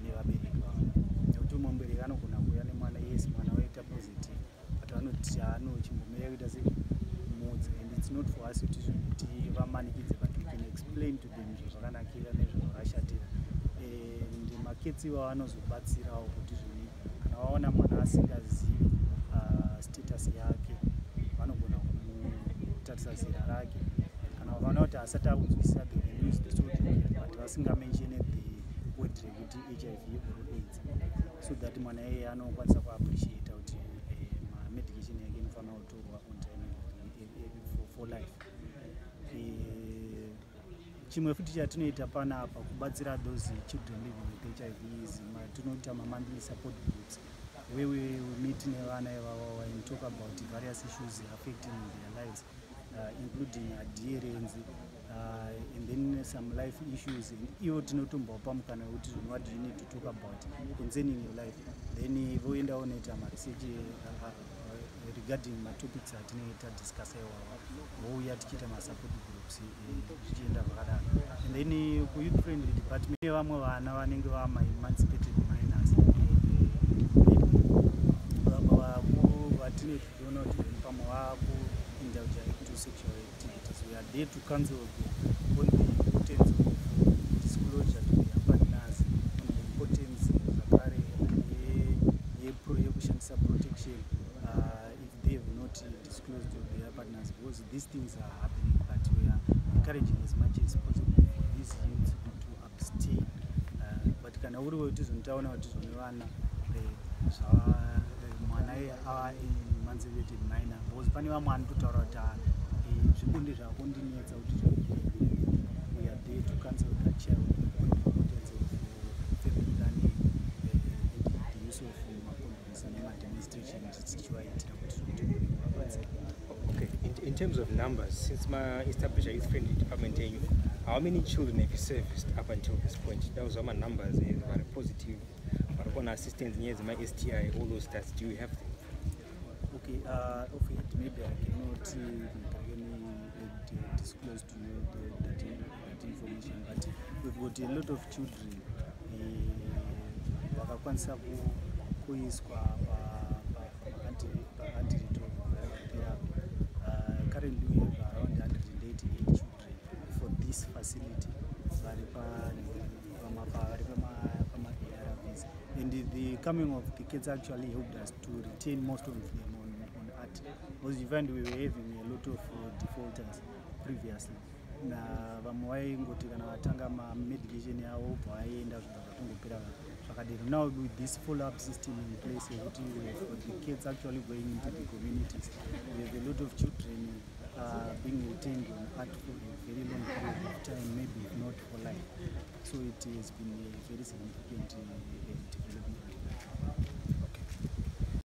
nevabereki vavo, nekuti umwe mubereki anogona kuuya nemwana, yes, mwana waita positive, but vanoti anochimbomira kuita semudzi, and it's not for us kuti tivamanikidze, but we can explain to them zvazvakanakira nezvazvakashatira. And makits iwawo anozobatsirawo kuti zvoni kana vaona mwana asingazivi status yake, vanogona kumutarisa zera rake. Kana vakaona kuti asati akunzwisisa, they can use the soldier, but vasingamentione the word rekuti HIV or AIDS, so that mwana iyeye anokwanisa kuappreciata kuti mamedication yake inofanira kutorwa on time for life. Chimwe futi chatinoita panapa kubatsira those children living with HIV is tinoita mamonthly support groups where we meet nevana ivavo and talk about various issues affecting their lives, including adherence and then some life issues. And ivo tinotombovapa mukana wekuti, "What do you need to talk about concerning your life?" Then voenda vonoita maresearch regarding matopics atinenge tadiscussa iwawa, vouya tichiita masupport groups, zvichienda zvakadaro. And then kuyouth friendly department, vamwe vana vanenge vamaemancipated minors, maybe vatinenge tichiona kuti pamwe vakuindulge into sexual activities, we are there to counsel them on the importance of disclosure to their partners, on the importance zvakare yekushandisa protection if they have not disclosed to their partners, because these things are happening. But we are encouraging as much as possible for these youths to abstain. But kana uri wekuti zvonitaona kuti zvone vana mwana ava emancipated minor, because pane vamwe anototaura kuti, "Ah, zvibonde zvakundinetsa," kuti we are there to counsel that child on the importance of family planning and the use of macondoms nemademonstrations tichivaitira kuti zvokuti vabatsire. Okay, in terms of numbers, since maestablished youth friendly department yenyu, how many children have you serviced up until this point? That was my numbers, very positive. But on assistance, nyaya dzema-STI, all those stats, do you have them? Okay, of it, maybe I cannot disclose to you that information, but we've got a lot of children vakakwanisa kuiswa pa-antiretroviral therapy. Currently we have around 188 children for this facility vari pama-ARVs, and the coming of the kits actually helped us to retain most of them on ART, because you find we were having a lot of defaulters previously. Na vamwe vaingoti kana vatanga mamedication yavo, bva vaenda, zvibva zvatongopera zvakadero. Now with this follow up system in place yekuti we have got the kids actually going into the communities, we have a lot of children being retained on ART for a very long period of time, maybe if not for life. So it has been a very significant